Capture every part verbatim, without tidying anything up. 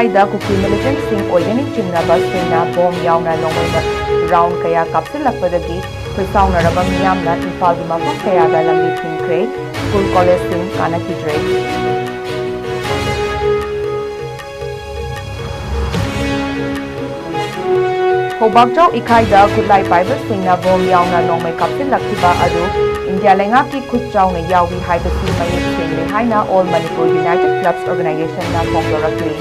ꯗ ꯀꯨꯀꯤ ꯃꯤꯂꯤꯇꯦꯟꯠꯁꯤꯡ ꯑꯣꯏꯒꯅꯤ ꯆꯤꯡꯅꯕꯁꯤꯡꯅ ꯕꯣꯝ ꯌꯥꯎꯅ ꯅꯣꯡꯃꯩ ꯔꯥꯎꯟ ꯀꯌꯥ ꯀꯥꯞꯁꯤꯜꯂꯛꯄꯗꯒꯤ ꯈꯣꯏꯁꯥꯎꯅꯔꯕ ꯃꯤꯌꯥꯝꯅ ꯏꯝꯐꯥꯜꯒꯤ ꯃꯐꯝ ꯀꯌꯥꯗ ꯂꯝꯕꯤ ꯊꯤꯡꯈ꯭ꯔꯦ꯫ ꯁ꯭ꯀꯨꯜ ꯀꯣꯂꯦꯖꯁꯤꯡ ꯀꯥꯟꯅꯈꯤꯗ꯭ꯔꯦ꯫ ꯈꯧꯕꯥꯛꯆꯥꯎ ꯏꯈꯥꯏꯗ ꯈꯨꯠꯂꯥꯏ ꯄꯥꯏꯕꯁꯤꯡꯅ ꯕꯣꯝ ꯌꯥꯎꯅ ꯅꯣꯡꯃꯩ ꯀꯥꯞꯁꯤꯜꯂꯛꯈꯤꯕ ꯑꯗꯨ ꯏꯟꯗꯤꯌꯥ ꯂꯩꯉꯥꯛꯀꯤ ꯈꯨꯠ ꯆꯥꯎꯅ ꯌꯥꯎꯏ ꯍꯥꯏꯕꯁꯤ ꯃꯌꯦꯛ ꯁꯦꯡꯂꯦ ꯍꯥꯏꯅ All Manipur United Clubs Organizationꯅ ꯐꯣꯡꯗꯣꯔꯛꯂꯤ꯫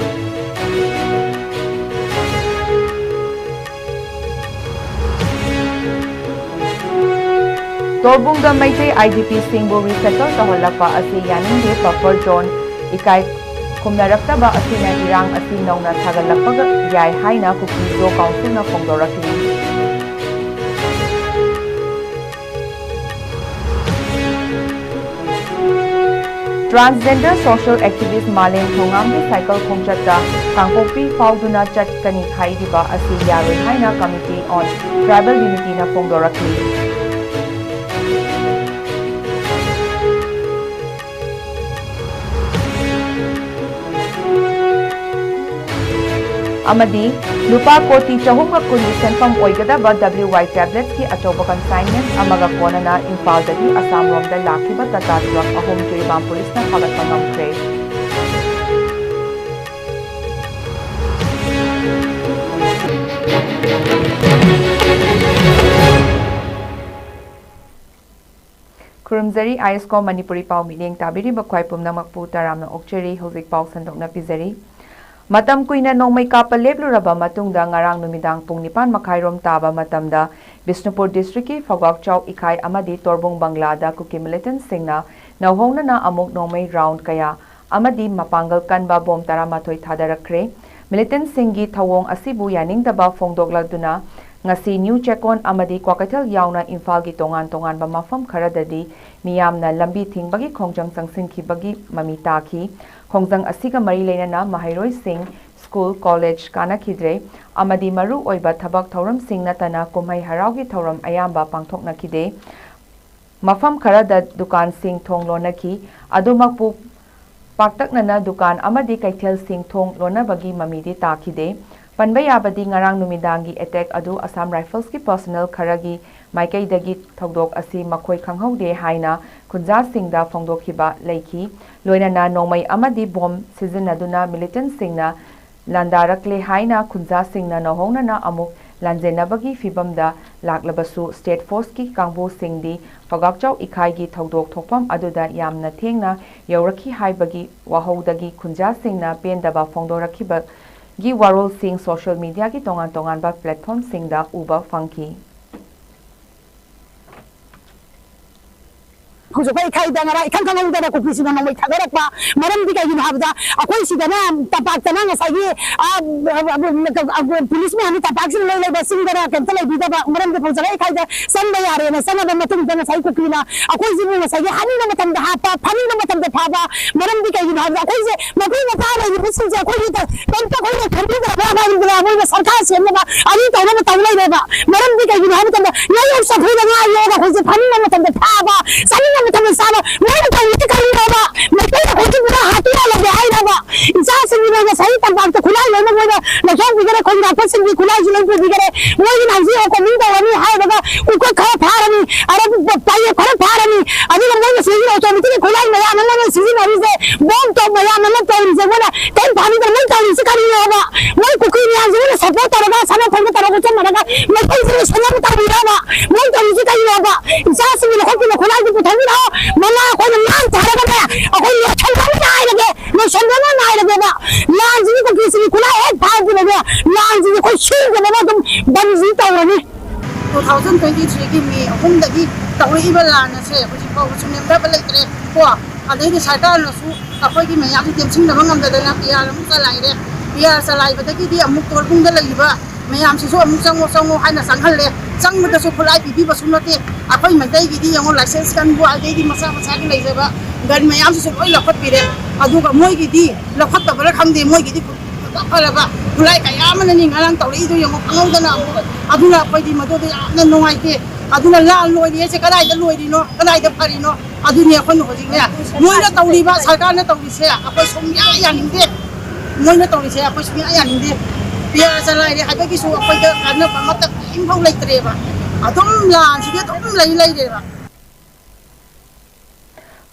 ꯇꯣꯔꯕꯨꯡꯗ Meitei IDPꯁꯤꯡꯕꯨ resettle ꯇꯧꯍꯜꯂꯛꯄ ꯑꯁꯤ ꯌꯥꯅꯤꯡꯗꯦ, buffer zone ꯏꯀꯥꯏ ꯈꯨꯝꯅꯔꯛꯇꯕ ꯑꯁꯤꯅ ꯏꯔꯥꯡ ꯑꯁꯤ ꯅꯧꯅ ꯁꯥꯒꯠꯂꯛꯄꯒ ꯌꯥꯏ ꯍꯥꯏꯅ ꯀꯨꯀꯤ ꯖꯣ ꯀꯥꯎꯟꯁꯤꯜꯅ ꯐꯣꯡꯗꯣꯔꯛꯂꯤ꯫ Transgender social activist ꯃꯥꯂꯦꯝ ꯊꯣꯉꯥꯝꯒꯤ ꯁꯥꯏꯀꯜ ꯈꯣꯡꯆꯠꯇ ꯀꯥꯡꯄꯣꯛꯄꯤ ꯐꯥꯎꯗꯨꯅ ꯆꯠꯀꯅꯤ ꯍꯥꯏꯔꯤꯕ ꯑꯁꯤ ꯌꯥꯔꯣꯏ ꯍꯥꯏꯅ Committee on Tribal Unityꯅ ꯐꯣꯡꯗꯣꯔꯛꯂꯤ꯫ ꯑꯃꯗꯤ ꯂꯨꯄꯥ ꯀꯣꯇꯤ ꯆꯍꯨꯝꯒ ꯀꯨꯟꯒꯤ ꯁꯦꯟꯐꯝ ꯑꯣꯏꯒꯗꯕ WY tabletsꯀꯤ ꯑꯆꯧꯕ consignment ꯑꯃꯒ ꯀꯣꯟꯅꯅ ꯏꯝꯐꯥꯜꯗꯒꯤ ꯑꯁꯥꯝꯔꯣꯝꯗ ꯂꯥꯛꯈꯤꯕ ꯇꯥꯇꯥ ꯇ꯭ꯔꯛ ꯑꯍꯨꯝ ꯖꯤꯔꯤꯕꯥꯝ ꯄꯨꯂꯤꯁꯅ ꯐꯥꯒꯠꯄ ꯉꯝꯈ꯭ꯔꯦ꯫ ꯈꯨꯔꯨꯝꯖꯔꯤ, ISCOM ꯃꯅꯤꯄꯨꯔꯤ ꯄꯥꯎ ꯃꯤꯠꯌꯦꯡ ꯇꯥꯕꯤꯔꯤꯕ ꯈ꯭ꯋꯥꯏ ꯄꯨꯝꯅꯃꯛꯄꯨ ꯇꯔꯥꯝꯅ ꯑꯣꯛꯆꯔꯤ꯫ ꯍꯧꯖꯤꯛ ꯄꯥꯎ ꯁꯟꯗꯣꯛꯅ ꯄꯤꯖꯔꯤ꯫ ꯃꯇꯝ ꯀꯨꯏꯅ ꯅꯣꯡꯃꯩ ꯀꯥꯞꯄ ꯂꯦꯞꯂꯨꯔꯕ ꯃꯇꯨꯡꯗ ꯉꯔꯥꯡ ꯅꯨꯃꯤꯗꯥꯡ ꯄꯨꯡ ꯅꯤꯄꯥꯟ ꯃꯈꯥꯏꯔꯣꯝ ꯇꯥꯕ ꯃꯇꯝꯗ ꯕꯤꯁꯅꯨꯄꯨꯔ districtꯀꯤ ꯐꯧꯒꯥꯛꯆꯥꯎ ꯏꯈꯥꯏ ꯑꯃꯗꯤ ꯇꯣꯔꯕꯨꯡ ꯕꯪꯒ꯭ꯂꯥꯗ ꯀꯨꯀꯤ militantꯁꯤꯡꯅ ꯅꯧꯍꯧꯅꯅ ꯑꯃꯨꯛ ꯅꯣꯡꯃꯩ round ꯀꯌꯥ ꯑꯃꯗꯤ ꯃꯄꯥꯡꯒꯜ ꯀꯟꯕ ꯕꯣꯝ ꯇꯔꯥꯃꯥꯊꯣꯏ ꯊꯥꯗꯔꯛꯈ꯭ꯔꯦ꯫ Militantꯁꯤꯡꯒꯤ ꯊꯧꯑꯣꯡ ꯑꯁꯤꯕꯨ ꯌꯥꯅꯤꯡꯗꯕ ꯐꯣꯡꯗꯣꯛꯂꯗꯨꯅ ꯉꯁꯤ ꯅ꯭ꯌꯨ ꯆꯦꯛꯀꯣꯟ ꯑꯃꯗꯤ ꯀ꯭ꯋꯥꯀꯩꯊꯦꯜ ꯌꯥꯎꯅ ꯏꯝꯐꯥꯜꯒꯤ ꯇꯣꯉꯥꯟ ꯇꯣꯉꯥꯟꯕ ꯃꯐꯝ ꯈꯔꯗꯗꯤ ꯃꯤꯌꯥꯝꯅ ꯂꯝꯕꯤ ꯊꯤꯡꯕꯒꯤ ꯈꯣꯡꯖꯪ ꯆꯪꯁꯤꯟꯈꯤꯕꯒꯤ ꯃꯃꯤ ꯇꯥꯈꯤ꯫ ꯈꯣꯡꯖꯪ ꯑꯁꯤꯒ ꯃꯔꯤ ꯂꯩꯅꯅ ꯃꯍꯩꯔꯣꯏꯁꯤꯡ ꯁ꯭ꯀꯨꯜ, ꯀꯣꯂꯦꯖ ꯀꯥꯅꯈꯤꯗ꯭ꯔꯦ ꯑꯃꯗꯤ ꯃꯔꯨ ꯑꯣꯏꯕ ꯊꯕꯛ ꯊꯧꯔꯝꯁꯤꯡ ꯅꯠꯇꯅ ꯀꯨꯝꯍꯩ ꯍꯔꯥꯎꯒꯤ ꯊꯧꯔꯝ ꯑꯌꯥꯝꯕ ꯄꯥꯡꯊꯣꯛꯅꯈꯤꯗꯦ꯫ ꯃꯐꯝ ꯈꯔꯗ ꯗꯨꯀꯥꯟꯁꯤꯡ ꯊꯣꯡ ꯂꯣꯟꯅꯈꯤ꯫ ꯑꯗꯨꯃꯛꯄꯨ ꯄꯥꯛꯇꯛꯅꯅ ꯗꯨꯀꯥꯟ ꯑꯃꯗꯤ ꯀꯩꯊꯦꯜꯁꯤꯡ ꯊꯣꯡ ꯂꯣꯟꯅꯕꯒꯤ ꯃꯃꯤꯗꯤ ꯇꯥꯈꯤꯗꯦ꯫ ꯄꯟꯕ ꯌꯥꯕꯗꯤ ꯉꯔꯥꯡ ꯅꯨꯃꯤꯗꯥꯡꯒꯤ ꯑꯦꯇꯦꯛ ꯑꯗꯨ ꯑꯁꯥꯝ ꯔꯥꯏꯐꯜꯁꯀꯤ ꯄꯔꯁꯣꯅꯦꯜ ꯈꯔꯒꯤ ꯃꯥꯏꯀꯩꯗꯒꯤ ꯊꯧꯗꯣꯛ ꯑꯁꯤ ꯃꯈꯣꯏ ꯈꯪꯍꯧꯗꯦ ꯍꯥꯏꯅ ꯈꯨꯟꯖꯥꯁꯤꯡꯗ ꯐꯣꯡꯗꯣꯛꯈꯤꯕ ꯂꯩꯈꯤ꯫ ꯂꯣꯏꯅꯅ ꯅꯣꯡꯃꯩ ꯑꯃꯗꯤ ꯕꯣꯝ ꯁꯤꯖꯤꯟꯅꯗꯨꯅ ꯃꯤꯂꯤꯇꯦꯟꯁꯤꯡꯅ ꯂꯥꯟꯗꯥꯔꯛꯂꯦ ꯍꯥꯏꯅ ꯈꯨꯟꯖꯥꯁꯤꯡꯅ ꯅꯧꯍꯧꯅꯅ ꯑꯃꯨꯛ ꯂꯥꯟꯖꯦꯟꯅꯕꯒꯤ ꯐꯤꯚꯝꯗ ꯂꯥꯛꯂꯕꯁꯨ, ꯁ꯭ꯇꯦꯠ ꯐꯣꯔꯁꯀꯤ ꯀꯥꯡꯕꯨꯁꯤꯡꯗꯤ ꯐꯒꯥꯛꯆꯥꯎ ꯏꯈꯥꯏꯒꯤ ꯊꯧꯗꯣꯛ ꯊꯣꯛꯐꯝ ꯑꯗꯨꯗ ꯌꯥꯝꯅ ꯊꯦꯡꯅ ꯌꯧꯔꯛꯈꯤ ꯍꯥꯏꯕꯒꯤ ꯋꯥꯍꯧꯗꯒꯤ ꯈꯨꯟꯖꯥꯁꯤꯡꯅ ꯄꯦꯟꯗꯕ ꯐꯣꯡꯗꯣꯔꯛꯈꯤꯕꯒꯤ ꯋꯥꯔꯣꯜꯁꯤꯡ ꯁꯣꯁꯤꯌꯦꯜ ꯃꯤꯗꯤꯌꯥꯒꯤ ꯇꯣꯉꯥꯟ ꯇꯣꯉꯥꯟꯕ ꯄ꯭ꯂꯦꯠꯐꯣꯔꯝꯁꯤꯡꯗ ꯎꯕ ꯐꯪꯈꯤ꯫ ꯍꯧꯖꯤꯛ ꯑꯩꯈꯣꯏ ꯏꯈꯥꯏꯗ ꯉꯔꯥꯡ ꯏꯈꯪ ꯈꯪꯍꯧꯗꯅ ꯀꯨꯀꯤꯁꯤꯡꯅ ꯅꯣꯡꯃꯩ ꯊꯥꯗꯔꯛꯄ ꯃꯔꯝꯗꯤ ꯀꯩꯒꯤꯅꯣ ꯍꯥꯏꯕꯗ, ꯑꯩꯈꯣꯏ ꯁꯤꯗꯅ ꯇꯝꯄꯥꯛꯇꯅ ꯉꯁꯥꯏꯒꯤ, ꯑ, ꯄꯨꯂꯤꯁ ꯃꯌꯥꯝꯅ ꯇꯝꯄꯥꯛꯁꯤꯗ ꯂꯣꯏ ꯂꯩꯕ, ꯆꯤꯡꯗꯅ ꯀꯩꯝꯇ ꯂꯩꯕꯤꯗꯕ ꯃꯔꯝꯗꯤ ꯐꯧꯖꯔ ꯏꯈꯥꯏꯗ ꯆꯪꯕ ꯌꯥꯔꯦꯅ ꯆꯪꯉꯕ ꯃꯇꯨꯡꯗ ꯉꯁꯥꯏ ꯀꯨꯀꯤꯅ ꯑꯩꯈꯣꯏꯁꯤꯕꯨ ꯉꯁꯥꯏꯒꯤ ꯍꯥꯠꯅꯤꯡꯕ ꯃꯇꯝꯗ ꯍꯥꯠꯄ, ꯐꯥꯅꯤꯡꯕ ꯃꯇꯝꯗ ꯐꯥꯕ ꯃꯔꯝꯗꯤ ꯀꯩꯒꯤꯅꯣ ꯍꯥꯏꯕꯗ, ꯑꯩꯈꯣꯏꯁꯦ ꯃꯄꯨ ꯃꯄꯥ ꯂꯩꯔꯤꯕꯁꯤꯡꯁꯦ ꯑꯩꯈꯣꯏꯒꯤ ꯀꯩꯝꯇ ꯑꯩꯈꯣꯏꯅ ꯈꯟꯕꯤꯗ꯭ꯔꯕ ꯍꯥꯏꯕꯗꯨꯗ ꯃꯣꯏꯅ ꯁꯔꯀꯥꯔ ꯁꯦꯝꯅꯕ ꯑꯗꯨ ꯇꯧꯅꯕ ꯇꯧ ꯂꯩꯔꯦꯕ꯫ ꯃꯔꯝꯗꯤ ꯀꯩꯒꯤꯅꯣ ꯍꯥꯏꯕ ꯃꯇꯝꯗ ꯂꯧ ꯆꯠꯈ꯭ꯔꯤꯗ ꯉꯥ ꯌꯣꯛꯑꯒ ꯑꯩꯈꯣꯏꯁꯦ ꯐꯥꯅꯤꯡꯕ ꯃꯇꯝꯗ ꯐꯥꯕ, ꯆꯥꯅꯤꯡꯕ ꯃꯇꯝꯗ ꯆꯥꯕ, ꯃꯣꯏꯅ ꯇꯧꯔꯤꯁꯦ ꯀꯔꯤꯅꯣꯕ? ꯃꯩꯇꯩ ꯑꯩꯈꯣꯏꯁꯦ ꯄꯨꯔꯥ ꯍꯥꯠꯄ ꯌꯥꯜꯂꯒꯦ ꯍꯥꯏꯔꯕ? ꯏꯆꯥꯁꯤꯡꯒꯤ ꯂꯣꯏꯅ ꯆꯍꯤ ꯇꯝꯄꯥꯛꯇ ꯈꯨꯠꯂꯥꯏ ꯂꯣꯏꯅ ꯃꯣꯏꯅ ꯂꯧꯊꯣꯛꯄꯤꯈꯔꯦ, ꯈꯣꯡ ꯀꯥꯞꯄꯁꯤꯡꯒꯤ ꯈꯨꯠꯂꯥꯏꯁꯨ ꯂꯣꯏ ꯄꯨꯕꯤꯈꯔꯦ꯫ ꯃꯣꯏꯒꯤ ꯍꯧꯖꯤꯛ ꯑꯣꯄꯅꯤꯡ ꯇꯧꯔꯅꯤ ꯍꯥꯏꯔꯒ ꯎꯀꯛ ꯈꯔ ꯐꯥꯔꯅꯤ, ꯑꯗꯨꯒ ꯄꯥꯏꯌꯦꯞ ꯈꯔ ꯐꯥꯔꯅꯤ, ꯑꯗꯨꯒ ꯃꯣꯏꯅ ꯁꯤꯖꯤꯟꯅ ꯑꯣꯇꯣꯃꯦꯇꯤꯛꯀꯤ ꯈꯨꯠꯂꯥꯏ ꯃꯌꯥꯝ ꯑꯃ ꯁꯤꯖꯤꯟꯅꯔꯤꯁꯦ ꯕꯣꯝ ꯇꯧ ꯃꯌꯥꯝ ꯑꯃ ꯇꯧꯔꯤꯁꯦ ꯃꯣꯏꯅ ꯀꯔꯤꯝ ꯐꯥꯕꯤꯗꯅ ꯃꯣꯏ ꯇꯧꯔꯤꯁꯦ ꯀꯔꯤꯅꯣꯕ? ꯃꯣꯏ ꯀꯨꯀꯤ ꯃꯌꯥꯝꯁꯤꯕꯨꯅ ꯁꯞꯄꯣꯔꯠ ꯇꯧꯔꯒ ꯁꯥꯟꯅ ꯈꯣꯠꯅ ꯇꯧꯔꯒ ꯆꯞ ꯃꯥꯟꯅꯒ ꯃꯩꯇꯩꯁꯤꯕꯨ ꯁꯦꯟꯅꯕ ꯇꯧꯔꯤꯔꯕ? ꯃꯣꯏ ꯇꯧꯔꯤꯁꯦ ꯀꯔꯤꯅꯣꯕ? ꯏꯆꯥꯁꯤꯡꯒꯤ ꯂꯧꯈꯠꯄꯤꯅ ꯈꯨꯠꯂꯥꯏꯗꯨ ꯄꯨꯊꯣꯛꯄꯤꯔꯛꯑꯣ꯫ ꯃꯃꯥ ꯑꯩꯈꯣꯏꯅ ꯃꯥꯡ ꯊꯥꯔꯒꯅꯦ ꯑꯩꯈꯣꯏ ꯂꯣꯏꯁꯟꯅꯕ ꯉꯥꯏꯔꯒꯦ, ꯂꯣꯏꯁꯟꯅꯕ ꯉꯥꯏꯔꯒꯦꯕ꯫ ꯂꯥꯟꯁꯤꯒꯤ ꯀꯨꯀꯤꯁꯤꯒꯤ ꯈꯨꯠꯂꯥꯏ ꯍꯦꯛ ꯐꯥꯔꯛꯄꯗꯅꯦ ꯂꯥꯟꯁꯤꯗꯤ ꯑꯩꯈꯣꯏ ꯁꯤꯗꯅꯕ ꯑꯗꯨꯝ ꯕꯟꯁꯤ ꯇꯧꯔꯅꯤ꯫ Two thousand twenty three ꯒꯤ ꯃꯦ ꯑꯍꯨꯝꯗꯒꯤ ꯇꯧꯔꯛꯏꯕ ꯂꯥꯟ ꯑꯁꯦ ꯍꯧꯖꯤꯛ ꯐꯥꯎꯕꯁꯨ ꯅꯦꯝꯊꯕ ꯂꯩꯇ꯭ꯔꯦ ꯀꯣ꯫ ꯑꯗꯩꯗꯤ ꯁꯔꯀꯥꯔꯅꯁꯨ ꯑꯩꯈꯣꯏꯒꯤ ꯃꯌꯥꯝꯁꯤ ꯇꯦꯝꯁꯤꯟꯅꯕ ꯉꯝꯗꯗꯅ ꯄꯤ ꯑꯥꯔ ꯑꯃꯨꯛ ꯆꯂꯥꯏꯔꯦ꯫ ꯄꯤ ꯑꯥꯔ ꯆꯂꯥꯏꯕꯗꯒꯤꯗꯤ ꯑꯃꯨꯛ ꯇꯣꯔꯕꯨꯡꯗ ꯂꯩꯔꯤꯕ ꯃꯌꯥꯝꯁꯤꯁꯨ ꯑꯃꯨꯛ ꯆꯪꯉꯣ ꯆꯪꯉꯣ ꯍꯥꯏꯅ ꯆꯪꯍꯜꯂꯦ꯫ ꯆꯪꯕꯗꯁꯨ ꯈꯨꯠꯂꯥꯏ ꯄꯤꯕꯤꯕꯁꯨ ꯅꯠꯇꯦ꯫ ꯑꯩꯈꯣꯏ ꯃꯩꯇꯩꯒꯤꯗꯤ ꯌꯦꯡꯉꯣ, ꯂꯥꯏꯁꯦꯟꯁ ꯀꯟꯕꯨ ꯑꯗꯩꯗꯤ ꯃꯁꯥ ꯃꯁꯥꯒꯤ ꯂꯩꯖꯕ ꯒꯟ ꯃꯌꯥꯝꯁꯤꯁꯨ ꯂꯣꯏ ꯂꯧꯈꯠꯄꯤꯔꯦ꯫ ꯑꯗꯨꯒ ꯃꯣꯏꯒꯤꯗꯤ ꯂꯧꯈꯠꯇꯕꯔꯥ ꯈꯪꯗꯦ, ꯃꯣꯏꯒꯤꯗꯤ ꯐꯔꯕ ꯈꯨꯠꯂꯥꯏ ꯀꯌꯥ ꯑꯃꯅꯅꯤ ꯉꯔꯥꯡ ꯇꯧꯔꯛꯏꯗꯣ ꯌꯦꯡꯉꯣ, ꯈꯪꯍꯧꯗꯅ ꯑꯃꯨꯛ꯫ ꯑꯗꯨꯅ ꯑꯩꯈꯣꯏꯗꯤ ꯃꯗꯨꯗ ꯌꯥꯝꯅ ꯅꯨꯡꯉꯥꯏꯇꯦ꯫ ꯑꯗꯨꯅ ꯂꯥꯟ ꯂꯣꯏꯔꯦꯁꯦ ꯀꯗꯥꯏꯗ ꯂꯣꯏꯔꯤꯅꯣ, ꯀꯗꯥꯏꯗ ꯐꯔꯤꯅꯣ? ꯑꯗꯨꯅꯤ ꯑꯩꯈꯣꯏꯅ ꯍꯧꯖꯤꯛꯅꯦ, ꯃꯣꯏꯅ ꯇꯧꯔꯤꯕ, ꯁꯔꯀꯥꯔꯅ ꯇꯧꯔꯤꯁꯦ ꯑꯩꯈꯣꯏ ꯁꯨꯡꯌꯥ ꯌꯥꯅꯤꯡꯗꯦ꯫ ꯃꯣꯏꯅ ꯇꯧꯔꯤꯁꯦ ꯑꯩꯈꯣꯏ ꯁꯨꯡꯌꯥ ꯌꯥꯅꯤꯡꯗꯦ꯫ ꯄꯤꯌꯥ ꯆꯂꯥꯏꯔꯦ ꯍꯥꯏꯕꯒꯤꯁꯨ ꯑꯩꯈꯣꯏꯗ ꯀꯥꯟꯅꯕ ꯑꯃꯠꯇ ꯀꯔꯤꯝꯐꯥꯎ ꯂꯩꯇ꯭ꯔꯦꯕ꯫ ꯑꯗꯨꯝ ꯂꯥꯟꯁꯤꯗꯤ ꯑꯗꯨꯝ ꯂꯩ ꯂꯩꯔꯦꯕ꯫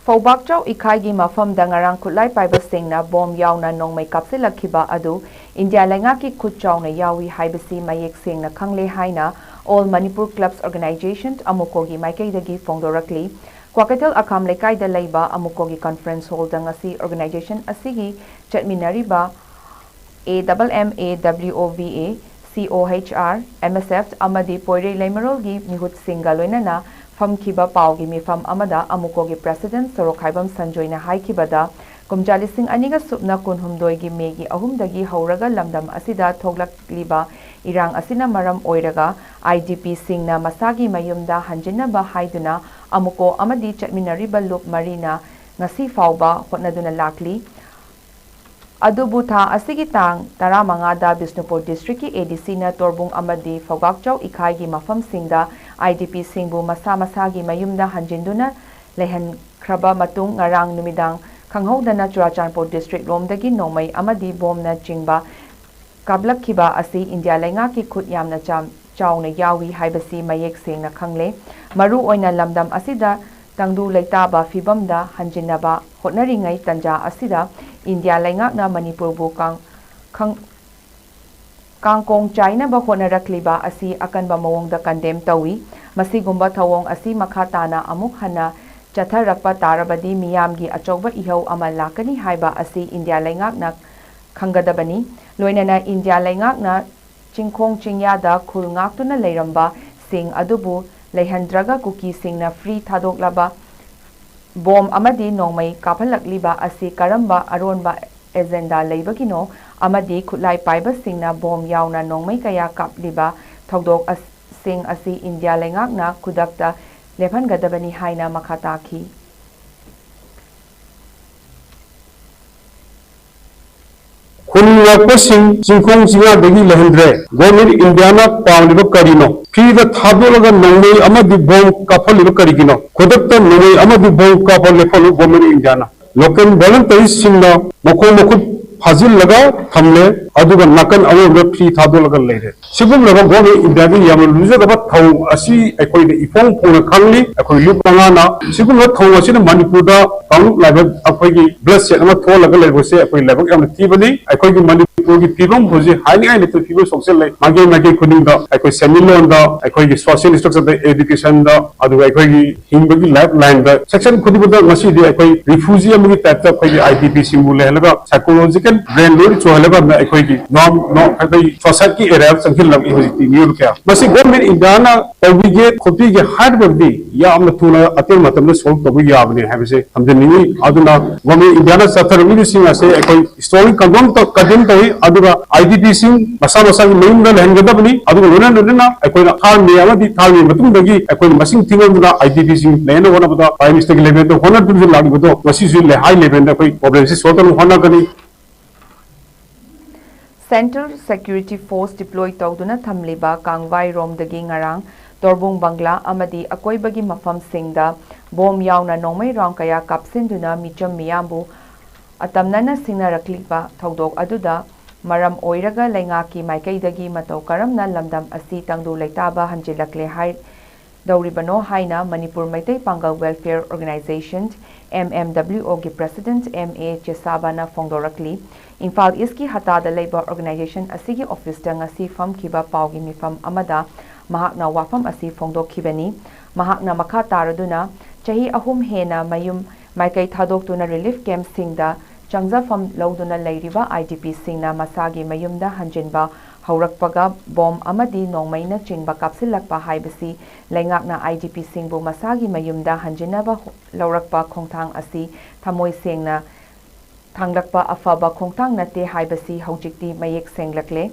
ꯐꯧꯕꯥꯛꯆꯧ ꯏꯈꯥꯏꯒꯤ ꯃꯐꯝꯗ ꯉꯔꯥꯡ ꯈꯨꯠꯂꯥꯏ ꯄꯥꯏꯕꯁꯤꯡꯅ ꯕꯣꯝ ꯌꯥꯎꯅ ꯅꯣꯡꯃꯩ ꯀꯥꯞꯁꯤꯜꯂꯛꯈꯤꯕ ꯑꯗꯨ ꯏꯟꯗꯤꯌꯥ ꯂꯩꯉꯥꯛꯀꯤ ꯈꯨꯠ ꯆꯥꯎꯅ ꯌꯥꯎꯏ ꯍꯥꯏꯕꯁꯤ ꯃꯌꯦꯛ ꯁꯦꯡꯅ ꯈꯪꯂꯦ ꯍꯥꯏꯅ All Manipur Clubs Organisation, ꯑꯃꯨꯀꯣꯒꯤ ꯃꯥꯏꯀꯩꯗꯒꯤ ꯐꯣꯡꯗꯣꯔꯛꯂꯤ꯫ ꯀ꯭ꯋꯥꯀꯩꯊꯦꯜ ꯑꯈꯥꯝ ꯂꯩꯀꯥꯏꯗ ꯂꯩꯕ ꯑꯃꯨꯀꯣꯒꯤ conference hallꯗ ꯉꯁꯤ organization ꯑꯁꯤꯒꯤ ꯆꯠꯃꯤꯟꯅꯔꯤꯕ AMMAWOVA, COHR, MSF ꯑꯃꯗꯤ ꯄꯣꯏꯔꯩ ꯂꯩꯃꯔꯣꯜꯒꯤ ꯃꯤꯍꯨꯠꯁꯤꯡꯒ ꯂꯣꯏꯅꯅ ꯐꯝꯈꯤꯕ ꯄꯥꯎꯒꯤ ꯃꯤꯐꯝ ꯑꯃꯗ ꯑꯃꯨꯀꯣꯒꯤ president ꯁꯣꯔꯣꯛꯈꯥꯏꯕꯝ ꯁꯟꯖꯣꯏꯅ ꯍꯥꯏꯈꯤꯕꯗ, ꯀꯨꯝꯖꯥ ꯂꯤꯁꯤꯡ ꯑꯅꯤꯒ ꯁꯨꯞꯅ ꯀꯨꯟꯍꯨꯝꯗꯣꯏꯒꯤ ꯃꯦꯒꯤ ꯑꯍꯨꯝꯗꯒꯤ ꯍꯧꯔꯒ ꯂꯝꯗꯝ ꯑꯁꯤꯗ ꯊꯣꯛꯂꯛꯂꯤꯕ ꯏꯔꯥꯡ ꯑꯁꯤꯅ ꯃꯔꯝ ꯑꯣꯏꯔꯒ IDPꯁꯤꯡꯅ ꯃꯁꯥꯒꯤ ꯃꯌꯨꯝꯗ ꯍꯟꯖꯤꯟꯅꯕ ꯍꯥꯏꯗꯨꯅ ꯑꯃꯨꯀꯣ ꯑꯃꯗꯤ ꯆꯠꯃꯤꯟꯅꯔꯤꯕ ꯂꯨꯞ ꯃꯔꯤꯅ ꯉꯁꯤ ꯐꯥꯎꯕ ꯍꯣꯠꯅꯗꯨꯅ ꯂꯥꯛꯂꯤ꯫ ꯑꯗꯨꯕꯨ ꯊꯥ ꯑꯁꯤꯒꯤ ꯇꯥꯡ ꯇꯔꯥꯃꯉꯥꯗ ꯕꯤꯁꯅꯨꯄꯨꯔ districtꯀꯤ ADCꯅ ꯇꯣꯔꯕꯨꯡ ꯑꯃꯗꯤ ꯐꯧꯒꯥꯛꯆꯧ ꯏꯈꯥꯏꯒꯤ ꯃꯐꯝꯁꯤꯡꯗ IDPꯁꯤꯡꯕꯨ ꯃꯁꯥ ꯃꯁꯥꯒꯤ ꯃꯌꯨꯝꯗ ꯍꯟꯖꯤꯟꯗꯨꯅ ꯂꯩꯍꯟꯈ꯭ꯔꯕ ꯃꯇꯨꯡ, ꯉꯔꯥꯡ ꯅꯨꯃꯤꯗꯥꯡ ꯈꯪꯍꯧꯗꯅ ꯆꯨꯔꯥꯆꯥꯟꯄꯨꯔ district ꯂꯣꯝꯗꯒꯤ ꯅꯣꯡꯃꯩ ꯑꯃꯗꯤ ꯕꯣꯝꯅꯆꯤꯡꯕ ꯀꯥꯞꯂꯛꯈꯤꯕ ꯑꯁꯤ ꯏꯟꯗꯤꯌꯥ ꯂꯩꯉꯥꯛꯀꯤ ꯈꯨꯠ ꯌꯥꯝꯅ ꯆꯥꯝ-, ꯆꯥꯎꯅ ꯌꯥꯎꯏ ꯍꯥꯏꯕꯁꯤ ꯃꯌꯦꯛ ꯁꯦꯡꯅ ꯈꯪꯂꯦ꯫ ꯃꯔꯨ ꯑꯣꯏꯅ ꯂꯝꯗꯝ ꯑꯁꯤꯗ ꯇꯪꯗꯨ ꯂꯩꯇꯥꯕ ꯐꯤꯕꯝꯗ ꯍꯟꯖꯤꯟꯅꯕ ꯍꯣꯠꯅꯔꯤꯉꯩ ꯇꯟꯖꯥ ꯑꯁꯤꯗ ꯏꯟꯗꯤꯌꯥ ꯂꯩꯉꯥꯛꯅ ꯃꯅꯤꯄꯨꯔꯕꯨ ꯀꯥꯡ-, ꯈꯪ-, ꯀꯥꯡꯀꯣꯡ ꯆꯥꯏꯅꯕ ꯍꯣꯠꯅꯔꯛꯂꯤꯕ ꯑꯁꯤ ꯑꯀꯟꯕ ꯃꯑꯣꯡꯗ condemn ꯇꯧꯏ꯫ ꯃꯁꯤꯒꯨꯝꯕ ꯊꯧꯑꯣꯡ ꯑꯁꯤ ꯃꯈꯥ ꯇꯥꯅ ꯑꯃꯨꯛ ꯍꯟꯅ ꯆꯠꯊꯔꯛꯄ ꯇꯥꯔꯕꯗꯤ ꯃꯤꯌꯥꯝꯒꯤ ꯑꯆꯧꯕ ꯏꯍꯧ ꯑꯃ ꯂꯥꯛꯀꯅꯤ ꯍꯥꯏꯕ ꯑꯁꯤ ꯏꯟꯗꯤꯌꯥ ꯂꯩꯉꯥꯛꯅ ꯈꯪꯒꯗꯕꯅꯤ꯫ ꯂꯣꯏꯅꯅ ꯏꯟꯗꯤꯌꯥ ꯂꯩꯉꯥꯛꯅ ꯆꯤꯡꯈꯣꯡ ꯆꯤꯡꯌꯥꯗ ꯈꯨꯜ ꯉꯥꯛꯇꯨꯅ ꯂꯩꯔꯝꯕ ꯁꯤꯡ ꯑꯗꯨꯕꯨ ꯂꯩꯍꯟꯗ꯭ꯔꯒ ꯀꯨꯀꯤꯁꯤꯡꯅ free ꯊꯥꯗꯣꯛꯂꯕ ꯕꯣꯝ ꯑꯃꯗꯤ ꯅꯣꯡꯃꯩ ꯀꯥꯞꯍꯜꯂꯛꯂꯤꯕ ꯑꯁꯤ ꯀꯔꯝꯕ ꯑꯔꯣꯟꯕ agenda ꯂꯩꯕꯒꯤꯅꯣ ꯑꯃꯗꯤ ꯈꯨꯠꯂꯥꯏ ꯄꯥꯏꯕꯁꯤꯡꯅ ꯕꯣꯝ ꯌꯥꯎꯅ ꯅꯣꯡꯃꯩ ꯀꯌꯥ ꯀꯥꯞꯂꯤꯕ ꯊꯧꯗꯣꯛ ꯑꯁ-, ꯁꯤꯡ ꯑꯁꯤ ꯏꯟꯗꯤꯌꯥ ꯂꯩꯉꯥꯛꯅ ꯈꯨꯗꯛꯇ ꯂꯦꯞꯍꯟꯒꯗꯕꯅꯤ ꯍꯥꯏꯅ ꯃꯈꯥ ꯇꯥꯈꯤ꯫ ꯈꯨꯟ ꯉꯥꯛꯄꯁꯤꯡ ꯆꯤꯡꯈꯣꯡ ꯆꯤꯡꯌꯥꯗꯒꯤ ꯂꯩꯍꯟꯗ꯭ꯔꯦ꯫ ꯒꯣꯔꯃꯦꯟ ꯏꯟꯗꯤꯌꯥꯅ ꯄꯥꯝꯂꯤꯕ ꯀꯔꯤꯅꯣ? ꯐ꯭ꯔꯤꯗ ꯊꯥꯗꯣꯛꯂꯒ ꯅꯣꯡꯃꯩ ꯑꯃꯗꯤ ꯕꯣꯝ ꯀꯥꯞꯍꯜꯂꯤꯕ ꯀꯔꯤꯒꯤꯅꯣ? ꯈꯨꯗꯛꯇ ꯅꯣꯡꯃꯩ ꯑꯃꯗꯤ ꯕꯣꯝ ꯀꯥꯞꯄ ꯂꯦꯞꯍꯜꯂꯨ ꯒꯣꯔꯃꯦꯟ ꯏꯟꯗꯤꯌꯥꯅ꯫ ꯂꯣꯀꯦꯜ ꯚꯣꯂꯨꯟꯇꯔꯤꯁꯤꯡꯅ ꯃꯈꯣꯡ ꯃꯈꯨꯠ ꯐꯥꯖꯤꯜꯂꯒ ꯊꯝꯂꯦ, ꯑꯗꯨꯒ ꯅꯥꯀꯟ ꯑꯃꯔꯣꯝꯗ ꯐ꯭ꯔꯤ ꯊꯥꯗꯣꯛꯂꯒ ꯂꯩꯔꯦ꯫ ꯁꯤꯒꯨꯝꯂꯕ ꯒꯣꯔꯃꯦꯟ ꯏꯟꯗꯤꯌꯥꯒꯤ ꯌꯥꯝꯅ ꯂꯨꯖꯗꯕ ꯊꯧꯑꯣꯡ ꯑꯁꯤ ꯑꯩꯈꯣꯏꯅ ꯏꯐꯣꯡ ꯐꯣꯡꯅ ꯈꯪꯂꯤ꯫ ꯑꯩꯈꯣꯏ ꯂꯨꯞ ꯃꯉꯥꯅ ꯁꯤꯒꯨꯝꯕ ꯊꯧꯑꯣꯡ ꯑꯁꯤꯅ ꯃꯅꯤꯄꯨꯔꯗ ꯀꯥꯡꯂꯨꯞ ꯂꯥꯏꯕꯛ ꯑꯩꯈꯣꯏꯒꯤ ꯕ꯭ꯂꯗ ꯁꯦꯠ ꯑꯃ ꯊꯣꯛꯍꯜꯂꯒ ꯂꯩꯕꯁꯦ ꯑꯩꯈꯣꯏ ꯂꯥꯏꯕꯛ ꯌꯥꯝꯅ ꯊꯤꯕꯅꯤ꯫ ꯑꯩꯈꯣꯏꯒꯤ ꯃꯅꯤꯄꯨꯔꯒꯤ ꯐꯤꯕꯝ ꯍꯧꯖꯤꯛ ꯍꯥꯏꯅꯤꯡꯉꯥꯏ ꯂꯩꯇꯕ ꯐꯤꯕꯝ ꯁꯣꯛꯆꯜꯂꯦ꯫ ꯃꯥꯏꯀꯩ ꯃꯥꯏꯀꯩ ꯈꯨꯗꯤꯡꯗ ꯑꯩꯈꯣꯏ ꯁꯦꯟꯃꯤꯠꯂꯣꯟꯗ, ꯑꯩꯈꯣꯏꯒꯤ ꯁꯣꯁꯤꯌꯦꯜ ꯏꯁꯇ꯭ꯔꯛꯆꯔꯗ, ꯑꯦꯖꯨꯀꯦꯁꯟꯗ, ꯑꯗꯨꯒ ꯑꯩꯈꯣꯏꯒꯤ ꯍꯤꯡꯕꯒꯤ ꯂꯥꯏꯐ ꯂꯥꯏꯟꯗ ꯁꯦꯛꯁꯟ ꯈꯨꯗꯤꯡꯃꯛꯇ ꯉꯁꯤꯗꯤ ꯑꯩꯈꯣꯏ ꯔꯤꯐ꯭ꯌꯨꯖꯤ ꯑꯃꯒꯤ ꯇꯥꯏꯞꯇ ꯑꯩꯈꯣꯏꯒꯤ ꯑꯥꯏ ꯗꯤ ꯄꯤꯁꯤꯡꯕꯨ ꯂꯩꯍꯜꯂꯒ ꯁꯥꯏꯀꯣꯂꯣꯖꯤꯀꯦꯜ ꯗ꯭ꯔꯦꯟ ꯂꯣꯏꯅ ꯆꯣꯏꯍꯜꯂꯒ ꯑꯩꯈꯣꯏꯒꯤ ꯅꯣꯟ ꯅꯣꯟ ꯑꯩꯈꯣꯏ ꯁꯣꯁꯥꯏꯇꯤ ꯑꯦꯔꯤꯌꯥꯗ ꯆꯪꯁꯤꯜꯂꯛꯏ ꯍꯧꯖꯤꯛꯇꯤ ꯃꯤꯑꯣꯏꯕ ꯀꯌꯥ꯫ ꯃꯁꯤ ꯒꯣꯔꯃꯦꯟ ꯏꯟꯗꯤꯌꯥꯅ ꯇꯧꯕꯤꯒꯦ ꯈꯣꯠꯄꯤꯒꯦ ꯍꯥꯏꯔꯒꯗꯤ ꯌꯥꯝꯅ ꯊꯨꯅ ꯑꯇꯦꯟ ꯃꯇꯝꯗ ꯁꯣꯜꯕ ꯇꯧꯕ ꯌꯥꯕꯅꯤ ꯍꯥꯏꯕꯁꯦ ꯊꯝꯖꯅꯤꯡꯏ꯫ ꯑꯗꯨꯅ ꯒꯣꯔꯃꯦꯟ ꯏꯟꯗꯤꯌꯥꯅ ꯆꯠꯊꯔꯝꯃꯤꯕꯁꯤꯡ ꯑꯁꯦ ꯑꯩꯈꯣꯏ ꯏꯁꯇ꯭ꯔꯣꯡꯂꯤ ꯀꯟꯗꯣꯝ ꯀꯟꯗꯦꯝ ꯇꯧꯏ꯫ ꯑꯗꯨꯒ ꯑꯥꯏ ꯗꯤ ꯄꯤꯁꯤꯡ ꯃꯁꯥ ꯃꯁꯥꯒꯤ ꯃꯌꯨꯝꯗ ꯂꯩꯍꯟꯒꯗꯕꯅꯤ꯫ ꯑꯗꯨꯒ ꯂꯣꯏꯅ ꯂꯣꯏꯅꯅ ꯑꯩꯈꯣꯏꯅ ꯊꯥ ꯃꯦ ꯑꯃꯗꯤ ꯊꯥ ꯃꯦ ꯃꯇꯨꯡꯗꯒꯤ ꯑꯩꯈꯣꯏꯅ ꯃꯁꯤꯡ ꯊꯤꯉꯝꯗꯅ ꯑꯥꯏ ꯗꯤ ꯄꯤꯁꯤꯡ ꯂꯩꯅꯕ ꯍꯣꯠꯅꯕꯗ ꯄ꯭ꯔꯥꯏꯝ ꯃꯤꯅꯤꯁꯇꯔꯒꯤ ꯂꯦꯚꯦꯜꯗ ꯍꯣꯠꯅꯗꯨꯅꯁꯨ ꯂꯥꯛꯂꯤꯕꯗꯣ ꯉꯁꯤꯁꯨ ꯂꯩ ꯍꯥꯏ ꯂꯦꯚꯦꯜꯗ ꯑꯩꯈꯣꯏ ꯄ꯭ꯔꯣꯕ꯭ꯂꯦꯝꯁꯤ ꯁꯣꯜꯕ ꯇꯧꯅꯕ ꯍꯣꯠꯅꯒꯅꯤ꯫ Central Security Force deploy ꯇꯧꯗꯨꯅ ꯊꯝꯂꯤꯕ ꯀꯥꯡꯕꯥꯏꯔꯣꯝꯗꯒꯤ ꯉꯔꯥꯡ ꯇꯣꯔꯕꯨꯡ ꯕꯪꯒ꯭ꯂꯥ ꯑꯃꯗꯤ ꯑꯀꯣꯏꯕꯒꯤ ꯃꯐꯝꯁꯤꯡꯗ ꯕꯣꯝ ꯌꯥꯎꯅ ꯅꯣꯡꯃꯩ ꯔꯥꯎꯟ ꯀꯌꯥ ꯀꯥꯞꯁꯤꯟꯗꯨꯅ ꯃꯤꯆꯝ ꯃꯤꯌꯥꯝꯕꯨ ꯑꯇꯝꯅꯅ ꯁꯤꯡꯅꯔꯛꯂꯤꯕ ꯊꯧꯗꯣꯛ ꯑꯗꯨꯗ ꯃꯔꯝ ꯑꯣꯏꯔꯒ ꯂꯩꯉꯥꯛꯀꯤ ꯃꯥꯏꯀꯩꯗꯒꯤ ꯃꯇꯧ ꯀꯔꯝꯅ ꯂꯝꯗꯝ ꯑꯁꯤ ꯇꯪꯗꯨ ꯂꯩꯇꯥꯕ ꯍꯟꯖꯤꯜꯂꯛꯂꯦ ꯍꯥꯏ ꯇꯧꯔꯤꯕꯅꯣ ꯍꯥꯏꯅ ꯃꯅꯤꯄꯨꯔ ꯃꯩꯇꯩ ꯄꯥꯡꯒꯜ Welfare Organization, M M W O ꯒꯤ President M A ꯆꯦꯁꯥꯕꯅ ꯐꯣꯡꯗꯣꯔꯛꯂꯤ꯫ ꯏꯝꯐꯥꯜ ꯏꯁꯀꯤ ꯍꯇꯥꯗ ꯂꯩꯕ organization ꯑꯁꯤꯒꯤ office ꯇ ꯉꯁꯤ ꯐꯝꯈꯤꯕ ꯄꯥꯎꯒꯤ ꯃꯤꯐꯝ ꯑꯃꯗ ꯃꯍꯥꯛꯅ ꯋꯥꯐꯝ ꯑꯁꯤ ꯐꯣꯡꯗꯣꯛꯈꯤꯕꯅꯤ꯫ ꯃꯍꯥꯛꯅ ꯃꯈꯥ ꯇꯥꯔꯗꯨꯅ ꯆꯍꯤ ꯑꯍꯨꯝ ꯍꯦꯟꯅ ꯃꯌꯨꯝ ꯃꯥꯏꯀꯩ ꯊꯥꯗꯣꯛꯇꯨꯅ relief camp ꯁꯤꯡꯗ ꯆꯪꯖꯐꯝ ꯂꯧꯗꯨꯅ ꯂꯩꯔꯤꯕ I D P ꯁꯤꯡꯅ ꯃꯁꯥꯒꯤ ꯃꯌꯨꯝꯗ ꯍꯟꯖꯤꯟꯕ ꯍꯧꯔꯛꯄꯒ ꯕꯣꯝ ꯑꯃꯗꯤ ꯅꯣꯡꯃꯩꯅꯆꯤꯡꯕ ꯀꯥꯞꯁꯤꯜꯂꯛꯄ ꯍꯥꯏꯕꯁꯤ ꯂꯩꯉꯥꯛꯅ I D P ꯁꯤꯡꯕꯨ ꯃꯁꯥꯒꯤ ꯃꯌꯨꯝꯗ ꯍꯟꯖꯤꯟꯅꯕ ꯂꯧꯔꯛꯄ ꯈꯣꯡꯊꯥꯡ ꯑꯁꯤ ꯊꯃꯣꯏ ꯁꯦꯡꯅ ꯊꯥꯡꯂꯛꯄ ꯑꯐꯕ ꯈꯣꯡꯊꯥꯡ ꯅꯠꯇꯦ ꯍꯥꯏꯕꯁꯤ ꯍꯧꯖꯤꯛꯇꯤ ꯃꯌꯦꯛ ꯁꯦꯡꯂꯛꯂꯦ꯫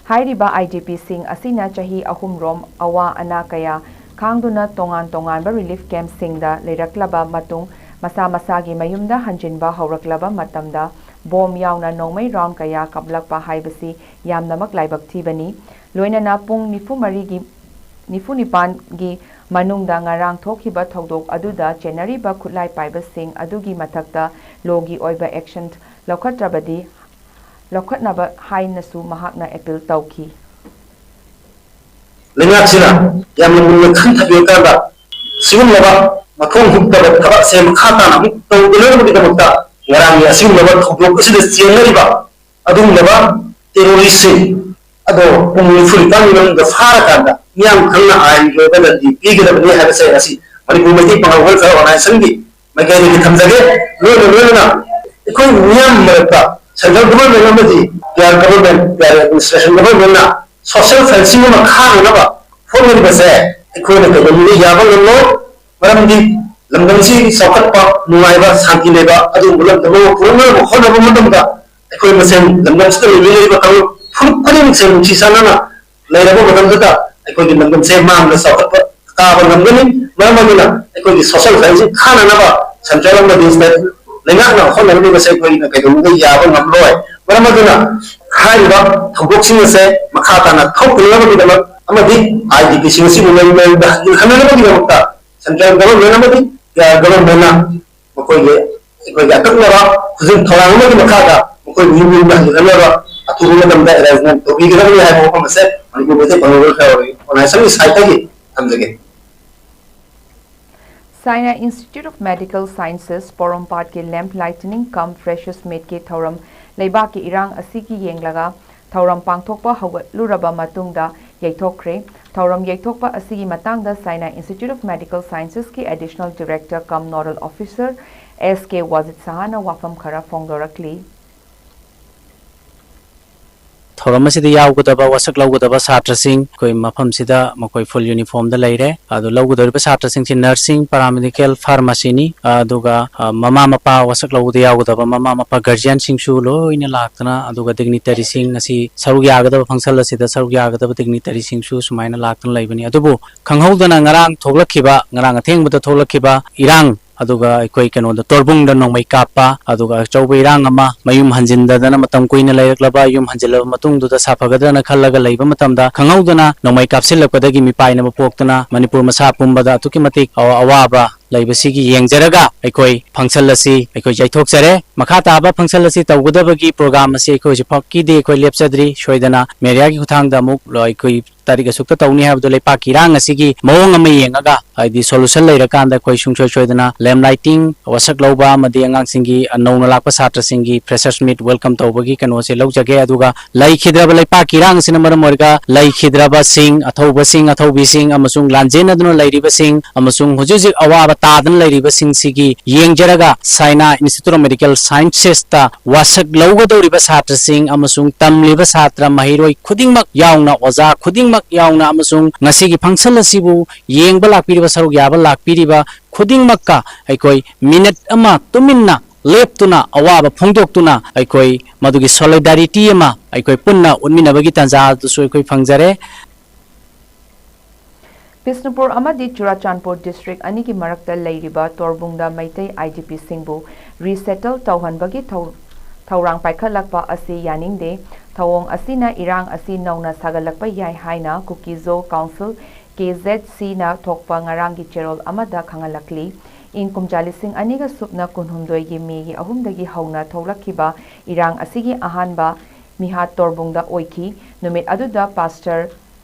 ꯍꯥꯏꯔꯤꯕ I D P ꯁꯤꯡ ꯑꯁꯤꯅ ꯆꯍꯤ ꯑꯍꯨꯝꯔꯣꯝ ꯑꯋꯥ ꯑꯅꯥ ꯀꯌꯥ ꯈꯥꯡꯗꯨꯅ ꯇꯣꯉꯥꯟ ꯇꯣꯉꯥꯟꯕ relief camp ꯁꯤꯡꯗ ꯂꯩꯔꯛꯂꯕ ꯃꯇꯨꯡ ꯃꯁꯥ ꯃꯁꯥꯒꯤ ꯃꯌꯨꯝꯗ ꯍꯟꯖꯤꯟꯕ ꯍꯧꯔꯛꯂꯕ ꯃꯇꯝꯗ ꯕꯣꯝ ꯌꯥꯎꯅ ꯅꯣꯡꯃꯩ ꯔꯥꯎꯟ ꯀꯌꯥ ꯀꯥꯞꯂꯛꯄ ꯍꯥꯏꯕꯁꯤ ꯌꯥꯝꯅꯃꯛ ꯂꯥꯏꯕꯛ ꯊꯤꯕꯅꯤ꯫ ꯂꯣꯏꯅꯅ ꯄꯨꯡ ꯅꯤꯐꯨ ꯃꯔꯤꯒꯤ, ꯅꯤꯐꯨ ꯅꯤꯄꯥꯟꯒꯤ ꯃꯅꯨꯡꯗ ꯉꯔꯥꯡ ꯊꯣꯛꯈꯤꯕ ꯊꯧꯗꯣꯛ ꯑꯗꯨꯗ ꯆꯦꯟꯅꯔꯤꯕ ꯈꯨꯠꯂꯥꯏ ꯄꯥꯏꯕꯁꯤꯡ ꯑꯗꯨꯒꯤ ꯃꯊꯛꯇ ꯂꯣꯒꯤ ꯑꯣꯏꯕ ꯑꯦꯛꯁꯟ ꯂꯧꯈꯠꯇ꯭ꯔꯕꯗꯤ, ꯂꯧꯈꯠꯅꯕ ꯍꯥꯏꯅꯁꯨ ꯃꯍꯥꯛꯅ ꯑꯦꯄꯤꯜ ꯇꯧꯈꯤ꯫ ꯂꯩꯉꯥꯛꯁꯤꯅ ꯌꯥꯝꯅ ꯃꯨꯟꯅ ꯈꯟꯊꯕꯤꯔꯀꯥꯟꯗ ꯁꯤꯒꯨꯝꯂꯕ ꯃꯊꯣꯡ ꯍꯨꯛꯇꯕ ꯊꯕꯛꯁꯦ ꯃꯈꯥ ꯇꯥꯅ ꯑꯃꯨꯛ ꯇꯧꯗꯅꯕꯒꯤꯗꯃꯛꯇ ꯉꯔꯥꯡꯒꯤ ꯑꯁꯤꯒꯨꯝꯂꯕ ꯊꯧꯗꯣꯛ ꯑꯁꯤꯗ ꯆꯦꯟꯅꯔꯤꯕ ꯑꯗꯨꯒꯨꯝꯂꯕ ꯇꯦꯔꯣꯔꯤꯁꯁꯤꯡ ꯑꯗꯣ ꯄꯨꯡ ꯅꯤꯐꯨ ꯅꯤꯄꯥꯟꯒꯤ ꯃꯅꯨꯡꯗ ꯐꯥꯔꯀꯥꯟꯗ ꯃꯤꯌꯥꯝ ꯈꯪꯅ ꯑꯥꯏꯟꯒꯤ ꯑꯣꯏꯕ ꯗꯟꯗꯤ ꯄꯤꯒꯗꯕꯅꯤ ꯍꯥꯏꯕꯁꯦ ꯑꯁꯤ ꯃꯅꯤꯄꯨꯔ ꯃꯩꯇꯩ ꯄꯥꯉꯜ ꯋꯦꯜꯐꯤꯌꯔ ꯑꯣꯔꯒꯅꯥꯏꯖꯦꯁꯟꯒꯤ ꯃꯥꯏꯀꯩꯗꯒꯤ ꯊꯝꯖꯒꯦ꯫ ꯂꯣꯏꯅ ꯂꯣꯏꯅꯅ ꯑꯩꯈꯣꯏ ꯃꯤꯌꯥꯝ ꯃꯔꯛꯇ ꯁꯦꯟꯇ꯭ꯔꯦꯜ ꯒꯚꯔꯟꯃꯦꯟ ꯑꯃꯗꯤ P R government, P R A administration ꯒꯚꯔꯟꯃꯦꯟꯅ ꯁꯣꯁꯤꯌꯦꯜ ꯐꯦꯟꯁꯤꯡ ꯑꯃ ꯈꯥꯡꯅꯅꯕ ꯍꯣꯠꯅꯔꯤꯕꯁꯦ ꯑꯩꯈꯣꯏꯅ ꯀꯩꯗꯧꯅꯨꯡꯗ ꯌꯥꯕ ꯉꯝꯂꯣꯏ꯫ ꯃꯔꯝꯗꯤ ꯂꯝꯗꯝꯁꯤ ꯆꯥꯎꯈꯠꯄ, ꯅꯨꯡꯉꯥꯏꯕ, ꯁꯥꯟꯇꯤ ꯂꯩꯕ ꯑꯗꯨꯒꯨꯝꯕ ꯂꯝꯗꯝ ꯑꯃ ꯄꯨꯔꯛꯅꯕ ꯍꯣꯠꯅꯕ ꯃꯇꯝꯗ ꯑꯩꯈꯣꯏ ꯃꯁꯦꯟ ꯂꯝꯗꯝꯁꯤꯗ ꯂꯩꯃꯤꯟꯅꯔꯤꯕ ꯀꯥꯡꯂꯨꯞ ꯐꯨꯔꯨꯞ ꯈꯨꯗꯤꯡꯃꯛꯁꯦ ꯅꯨꯡꯁꯤ ꯆꯥꯟꯅꯅ ꯂꯩꯔꯕ ꯃꯇꯝꯗꯇ ꯑꯩꯈꯣꯏꯒꯤ ꯂꯝꯗꯝꯁꯦ ꯃꯥꯡꯗ ꯆꯥꯎꯈꯠꯄ ꯀꯥꯕ ꯉꯝꯒꯅꯤ꯫ ꯃꯔꯝ ꯑꯗꯨꯅ ꯑꯩꯈꯣꯏꯒꯤ ꯁꯣꯁꯤꯌꯦꯜ ꯐꯦꯟꯁꯤꯡ ꯈꯥꯅꯅꯕ ꯁꯦꯟꯇ꯭ꯔꯦꯜ ꯑꯃꯗꯤ ꯁ꯭ꯇꯦꯠ ꯂꯩꯉꯥꯛꯅ ꯍꯣꯠꯅꯔꯝꯃꯤꯕꯁꯦ ꯑꯩꯈꯣꯏꯅ ꯀꯩꯗꯧꯅꯨꯡꯗ ꯌꯥꯕ ꯉꯝꯂꯣꯏ꯫ ꯃꯔꯝ ꯑꯗꯨꯅ ꯍꯥꯏꯔꯤꯕ ꯊꯧꯗꯣꯛꯁꯤꯡ ꯑꯁꯦ ꯃꯈꯥ ꯇꯥꯅ ꯊꯣꯛꯇꯅꯕꯒꯤꯗꯃꯛ ꯑꯃꯗꯤ ꯑꯥꯏ ꯗꯤ ꯄꯤꯁꯤꯡ ꯑꯁꯤꯕꯨ ꯃꯌꯨꯝ ꯃꯌꯨꯝꯗ ꯍꯟꯖꯤꯟꯍꯟꯅꯕꯒꯤꯗꯃꯛꯇ ꯁꯦꯟꯇ꯭ꯔꯦꯜ ꯒꯚꯔꯟꯃꯦꯟ ꯑꯃꯗꯤ ꯄꯤ ꯑꯥꯔ ꯒꯚꯔꯟꯃꯦꯟꯅ ꯃꯈꯣꯏꯒꯤ ꯑꯩꯈꯣꯏꯒꯤ ꯑꯀꯛꯅꯕ ꯈꯨꯖꯤꯟ ꯊꯧꯔꯥꯡ ꯑꯃꯒꯤ ꯃꯈꯥꯗ ꯃꯈꯣꯏꯕꯨ ꯌꯨꯝ ꯌꯨꯝꯗ ꯍꯟꯖꯤꯟꯍꯟꯅꯕ ꯑꯊꯨꯕ ꯃꯇꯝꯗ ꯑꯦꯔꯦꯟꯖꯃꯦꯟ ꯇꯧꯕꯤꯒꯗꯕꯅꯤ ꯍꯥꯏꯕ ꯋꯥꯐꯝ ꯑꯁꯦ ꯃꯅꯤꯄꯨꯔ ꯃꯩꯇꯩ ꯄꯥꯉꯜ ꯋꯦꯜꯐꯤꯌꯔ ꯑꯣꯔꯒꯅꯥꯏꯖꯦꯁꯟꯒꯤ ꯁꯥꯏꯠꯇꯒꯤ ꯊꯝꯖꯒꯦ꯫ Saina Institute of Medical Sciences ꯄꯣꯔꯣꯝꯄꯥꯠꯀꯤ lamp lighting cum freshers meetꯀꯤ ꯊꯧꯔꯝ ꯂꯩꯕꯥꯛꯀꯤ ꯏꯔꯥꯡ ꯑꯁꯤꯒꯤ ꯌꯦꯡꯂꯒ ꯊꯧꯔꯝ ꯄꯥꯡꯊꯣꯛꯄ ꯍꯧꯒꯠꯂꯨꯔꯕ ꯃꯇꯨꯡꯗ ꯌꯩꯊꯣꯛꯈ꯭ꯔꯦ꯫ ꯊꯧꯔꯝ ꯌꯩꯊꯣꯛꯄ ꯑꯁꯤꯒꯤ ꯃꯇꯥꯡꯗ Saina Institute of Medical Sciencesꯀꯤ Additional Director cum Nodal Officer ꯑꯦꯁ ꯀꯦ ꯋꯥꯖꯤꯠ ꯁꯍꯥꯅ ꯋꯥꯐꯝ ꯈꯔ ꯐꯣꯡꯗꯣꯔꯛꯂꯤ꯫ ꯊꯧꯔꯝ ꯑꯁꯤꯗ ꯌꯥꯎꯒꯗꯕ, ꯋꯥꯁꯛ ꯂꯧꯒꯗꯕ ꯁꯥꯇ꯭ꯔꯁꯤꯡ ꯑꯩꯈꯣꯏ ꯃꯐꯝꯁꯤꯗ ꯃꯈꯣꯏ ꯐꯨꯜ ꯌꯨꯅꯤꯐꯣꯔꯝꯗ ꯂꯩꯔꯦ꯫ ꯑꯗꯨ ꯂꯧꯒꯗꯧꯔꯤꯕ ꯁꯥꯇ꯭ꯔꯁꯤꯡꯁꯤ ꯅꯔꯁꯤꯡ, ꯄꯦꯔꯥꯃꯦꯗꯤꯀꯦꯜ, ꯐꯥꯔꯃꯥꯁꯤꯅꯤ꯫ ꯑꯗꯨꯒ, ꯑ, ꯃꯃꯥ ꯃꯄꯥ, ꯋꯥꯁꯛ ꯂꯧꯕꯗ ꯌꯥꯎꯒꯗꯕ ꯃꯃꯥ ꯃꯄꯥ, ꯒꯥꯔꯖꯤꯌꯥꯟꯁꯤꯡꯁꯨ ꯂꯣꯏꯅ ꯂꯥꯛꯇꯅ, ꯑꯗꯨꯒ ꯗꯤꯒꯅꯤꯇꯔꯤꯁꯤꯡ, ꯉꯁꯤ ꯁꯔꯨꯛ ꯌꯥꯒꯗꯕ ꯐꯪꯁꯟ ꯑꯁꯤꯗ ꯁꯔꯨꯛ ꯌꯥꯒꯗꯕ ꯗꯤꯒꯅꯤꯇꯔꯤꯁꯤꯡꯁꯨ ꯁꯨꯃꯥꯏꯅ ꯂꯥꯛꯇꯅ ꯂꯩꯕꯅꯤ꯫ ꯑꯗꯨꯕꯨ ꯈꯪꯍꯧꯗꯅ ꯉꯔꯥꯡ ꯊꯣꯛꯂꯛꯈꯤꯕ, ꯉꯔꯥꯡ ꯑꯊꯦꯡꯕꯗ ꯊꯣꯛꯂꯛꯈꯤꯕ ꯏꯔꯥꯡ ꯑꯗꯨꯒ ꯑꯩꯈꯣꯏ ꯀꯩꯅꯣꯗ, ꯇꯣꯔꯕꯨꯡꯗ ꯅꯣꯡꯃꯩ ꯀꯥꯞꯄ, ꯑꯗꯨꯒ ꯑꯆꯧꯕ ꯏꯔꯥꯡ ꯑꯃ, ꯃꯌꯨꯝ ꯍꯟꯖꯤꯟꯗꯗꯅ ꯃꯇꯝ ꯀꯨꯏꯅ ꯂꯩꯔꯛꯂꯕ, ꯌꯨꯝ ꯍꯟꯖꯤꯜꯂꯕ ꯃꯇꯨꯡꯗꯨꯗ ꯁꯥꯐꯒꯗ꯭ꯔꯅ ꯈꯜꯂꯒ ꯂꯩꯕ ꯃꯇꯝꯗ ꯈꯪꯍꯧꯗꯅ ꯅꯣꯡꯃꯩ ꯀꯥꯞꯁꯤꯜꯂꯛꯄꯗꯒꯤ ꯃꯤꯄꯥꯏꯅꯕ ꯄꯣꯛꯇꯨꯅ ꯃꯅꯤꯄꯨꯔ ꯃꯁꯥ ꯄꯨꯝꯕꯗ ꯑꯗꯨꯛꯀꯤ ꯃꯇꯤꯛ ꯑꯋꯥ-, ꯑꯋꯥꯕ ꯂꯩꯕꯁꯤꯒꯤ ꯌꯦꯡꯖꯔꯒ ꯑꯩꯈꯣꯏ function ꯑꯁꯤ ꯑꯩꯈꯣꯏ ꯌꯩꯊꯣꯛꯆꯔꯦ꯫ ꯃꯈꯥ ꯇꯥꯕ function ꯑꯁꯤ ꯇꯧꯒꯗꯕꯒꯤ program ꯑꯁꯤ ꯑꯩꯈꯣꯏ ꯍꯧꯖꯤꯛꯐꯥꯎꯀꯤꯗꯤ ꯑꯩꯈꯣꯏ ꯂꯦꯞꯆꯗ꯭ꯔꯤ꯫ ꯁꯣꯏꯗꯅ mediaꯒꯤ ꯈꯨꯠꯊꯥꯡꯗ ꯑꯃꯨꯛ ꯑꯩꯈꯣꯏ ꯇꯥꯔꯤꯛ ꯑꯁꯨꯛꯇ ꯇꯧꯅꯤ ꯍꯥꯏꯕꯗꯣ, ꯂꯩꯄꯥꯛꯀꯤ ꯏꯔꯥꯡ ꯑꯁꯤꯒꯤ ꯃꯑꯣꯡ ꯑꯃ ꯌꯦꯡꯉꯒ, ꯍꯥꯏꯗꯤ solution ꯂꯩꯔꯀꯥꯟꯗ ꯑꯩꯈꯣꯏ ꯁꯨꯡꯁꯣꯏ ꯁꯣꯏꯗꯅ lamp lighting, ꯋꯥꯁꯛ ꯂꯧꯕ ꯑꯃꯗꯤ ꯑꯉꯥꯡꯁꯤꯡꯒꯤ, ꯅꯧꯅ ꯂꯥꯛꯄ ꯁꯥꯇ꯭ꯔꯁꯤꯡꯒꯤ freshers meet welcome ꯇꯧꯕꯒꯤ ꯀꯩꯅꯣꯁꯦ ꯂꯧꯖꯒꯦ꯫ ꯑꯗꯨꯒ ꯂꯩꯈꯤꯗ꯭ꯔꯕ, ꯂꯩꯄꯥꯛꯀꯤ ꯏꯔꯥꯡ ꯑꯁꯤꯅ ꯃꯔꯝ ꯑꯣꯏꯔꯒ ꯂꯩꯈꯤꯗ꯭ꯔꯕꯁꯤꯡ, ꯑꯊꯧꯕꯁꯤꯡ, ꯑꯊꯧꯕꯤꯁꯤꯡ ꯑꯃꯁꯨꯡ ꯂꯥꯟꯖꯦꯟꯅꯗꯨꯅ ꯂꯩꯔꯤꯕꯁꯤꯡ ꯑꯃꯁꯨꯡ ꯍꯧꯖꯤꯛ ꯍꯧꯖꯤꯛ ꯑꯋꯥꯕ ꯇꯥꯗꯨꯅ ꯂꯩꯔꯤꯕꯁꯤꯡꯁꯤꯒꯤ ꯌꯦꯡꯖꯔꯒ, ꯁꯥꯏꯅꯥ Institute of Medical Sciencesꯇ ꯋꯥꯁꯛ ꯂꯧꯒꯗꯧꯔꯤꯕ ꯁꯥꯇ꯭ꯔꯁꯤꯡ ꯑꯃꯁꯨꯡ ꯇꯝꯂꯤꯕ ꯁꯥꯇ꯭ꯔ ꯃꯍꯩꯔꯣꯏ ꯈꯨꯗꯤꯡꯃꯛ ꯌꯥꯎꯅ, ꯑꯣꯖꯥ ꯈꯨꯗꯤꯡꯃꯛ ꯌꯥꯎꯅ, ꯑꯃꯁꯨꯡ ꯉꯁꯤꯒꯤ function ꯑꯁꯤꯕꯨ ꯌꯦꯡꯕ ꯂꯥꯛꯄꯤꯔꯤꯕ, ꯁꯔꯨꯛ ꯌꯥꯕ ꯂꯥꯛꯄꯤꯔꯤꯕ ꯈꯨꯗꯤꯡꯃꯛꯀ ꯑꯩꯈꯣꯏ minute ꯑꯃ ꯇꯨꯃꯤꯟꯅ ꯂꯦꯞꯇꯨꯅ, ꯑꯋꯥꯕ ꯐꯣꯡꯗꯣꯛꯇꯨꯅ, ꯑꯩꯈꯣꯏ ꯃꯗꯨꯒꯤ solidarity ꯑꯃ ꯑꯩꯈꯣꯏ ꯄꯨꯟꯅ ꯎꯠꯃꯤꯟꯅꯕꯒꯤ ꯇꯥꯟꯖꯥ ꯑꯗꯨꯁꯨ ꯑꯩꯈꯣꯏ ꯐꯪꯖꯔꯦ꯫ ꯕꯤꯁꯅꯨꯄꯨꯔ ꯑꯃꯗꯤ ꯆꯨꯔꯥꯆꯥꯟꯄꯨꯔ district ꯑꯅꯤꯒꯤ ꯃꯔꯛꯇ ꯂꯩꯔꯤꯕ ꯇꯣꯔꯕꯨꯡꯗ ꯃꯩꯇꯩ IDPꯁꯤꯡꯕꯨ resettle ꯇꯧꯍꯟꯕꯒꯤ ꯊꯧ-, ꯊꯧꯔꯥꯡ ꯄꯥꯏꯈꯠꯂꯛꯄ ꯑꯁꯤ ꯌꯥꯅꯤꯡꯗꯦ꯫ ꯊꯧꯑꯣꯡ ꯑꯁꯤꯅ ꯏꯔꯥꯡ ꯑꯁꯤ ꯅꯧꯅ ꯁꯥꯒꯠꯂꯛꯄ ꯌꯥꯏ ꯍꯥꯏꯅ ꯀꯨꯀꯤꯖꯣ Council, KZCꯅ ꯊꯣꯛꯄ ꯉꯔꯥꯡꯒꯤ ꯆꯦꯔꯣꯜ ꯑꯃꯗ ꯈꯪꯍꯜꯂꯛꯂꯤ꯫ ꯏꯪ ꯀꯨꯝꯖꯥ ꯂꯤꯁꯤꯡ ꯑꯅꯤꯒ ꯁꯨꯞꯅ ꯀꯨꯟꯍꯨꯝꯗꯣꯏꯒꯤ Mayꯒꯤ ꯑꯍꯨꯝꯗꯒꯤ ꯍꯧꯅ ꯊꯣꯛꯂꯛꯈꯤꯕ ꯏꯔꯥꯡ ꯑꯁꯤꯒꯤ ꯑꯍꯥꯟꯕ ꯃꯤꯍꯥꯠ ꯇꯣꯔꯕꯨꯡꯗ ꯑꯣꯏꯈꯤ꯫ ꯅꯨꯃꯤꯠ ꯑꯗꯨꯗ Pastor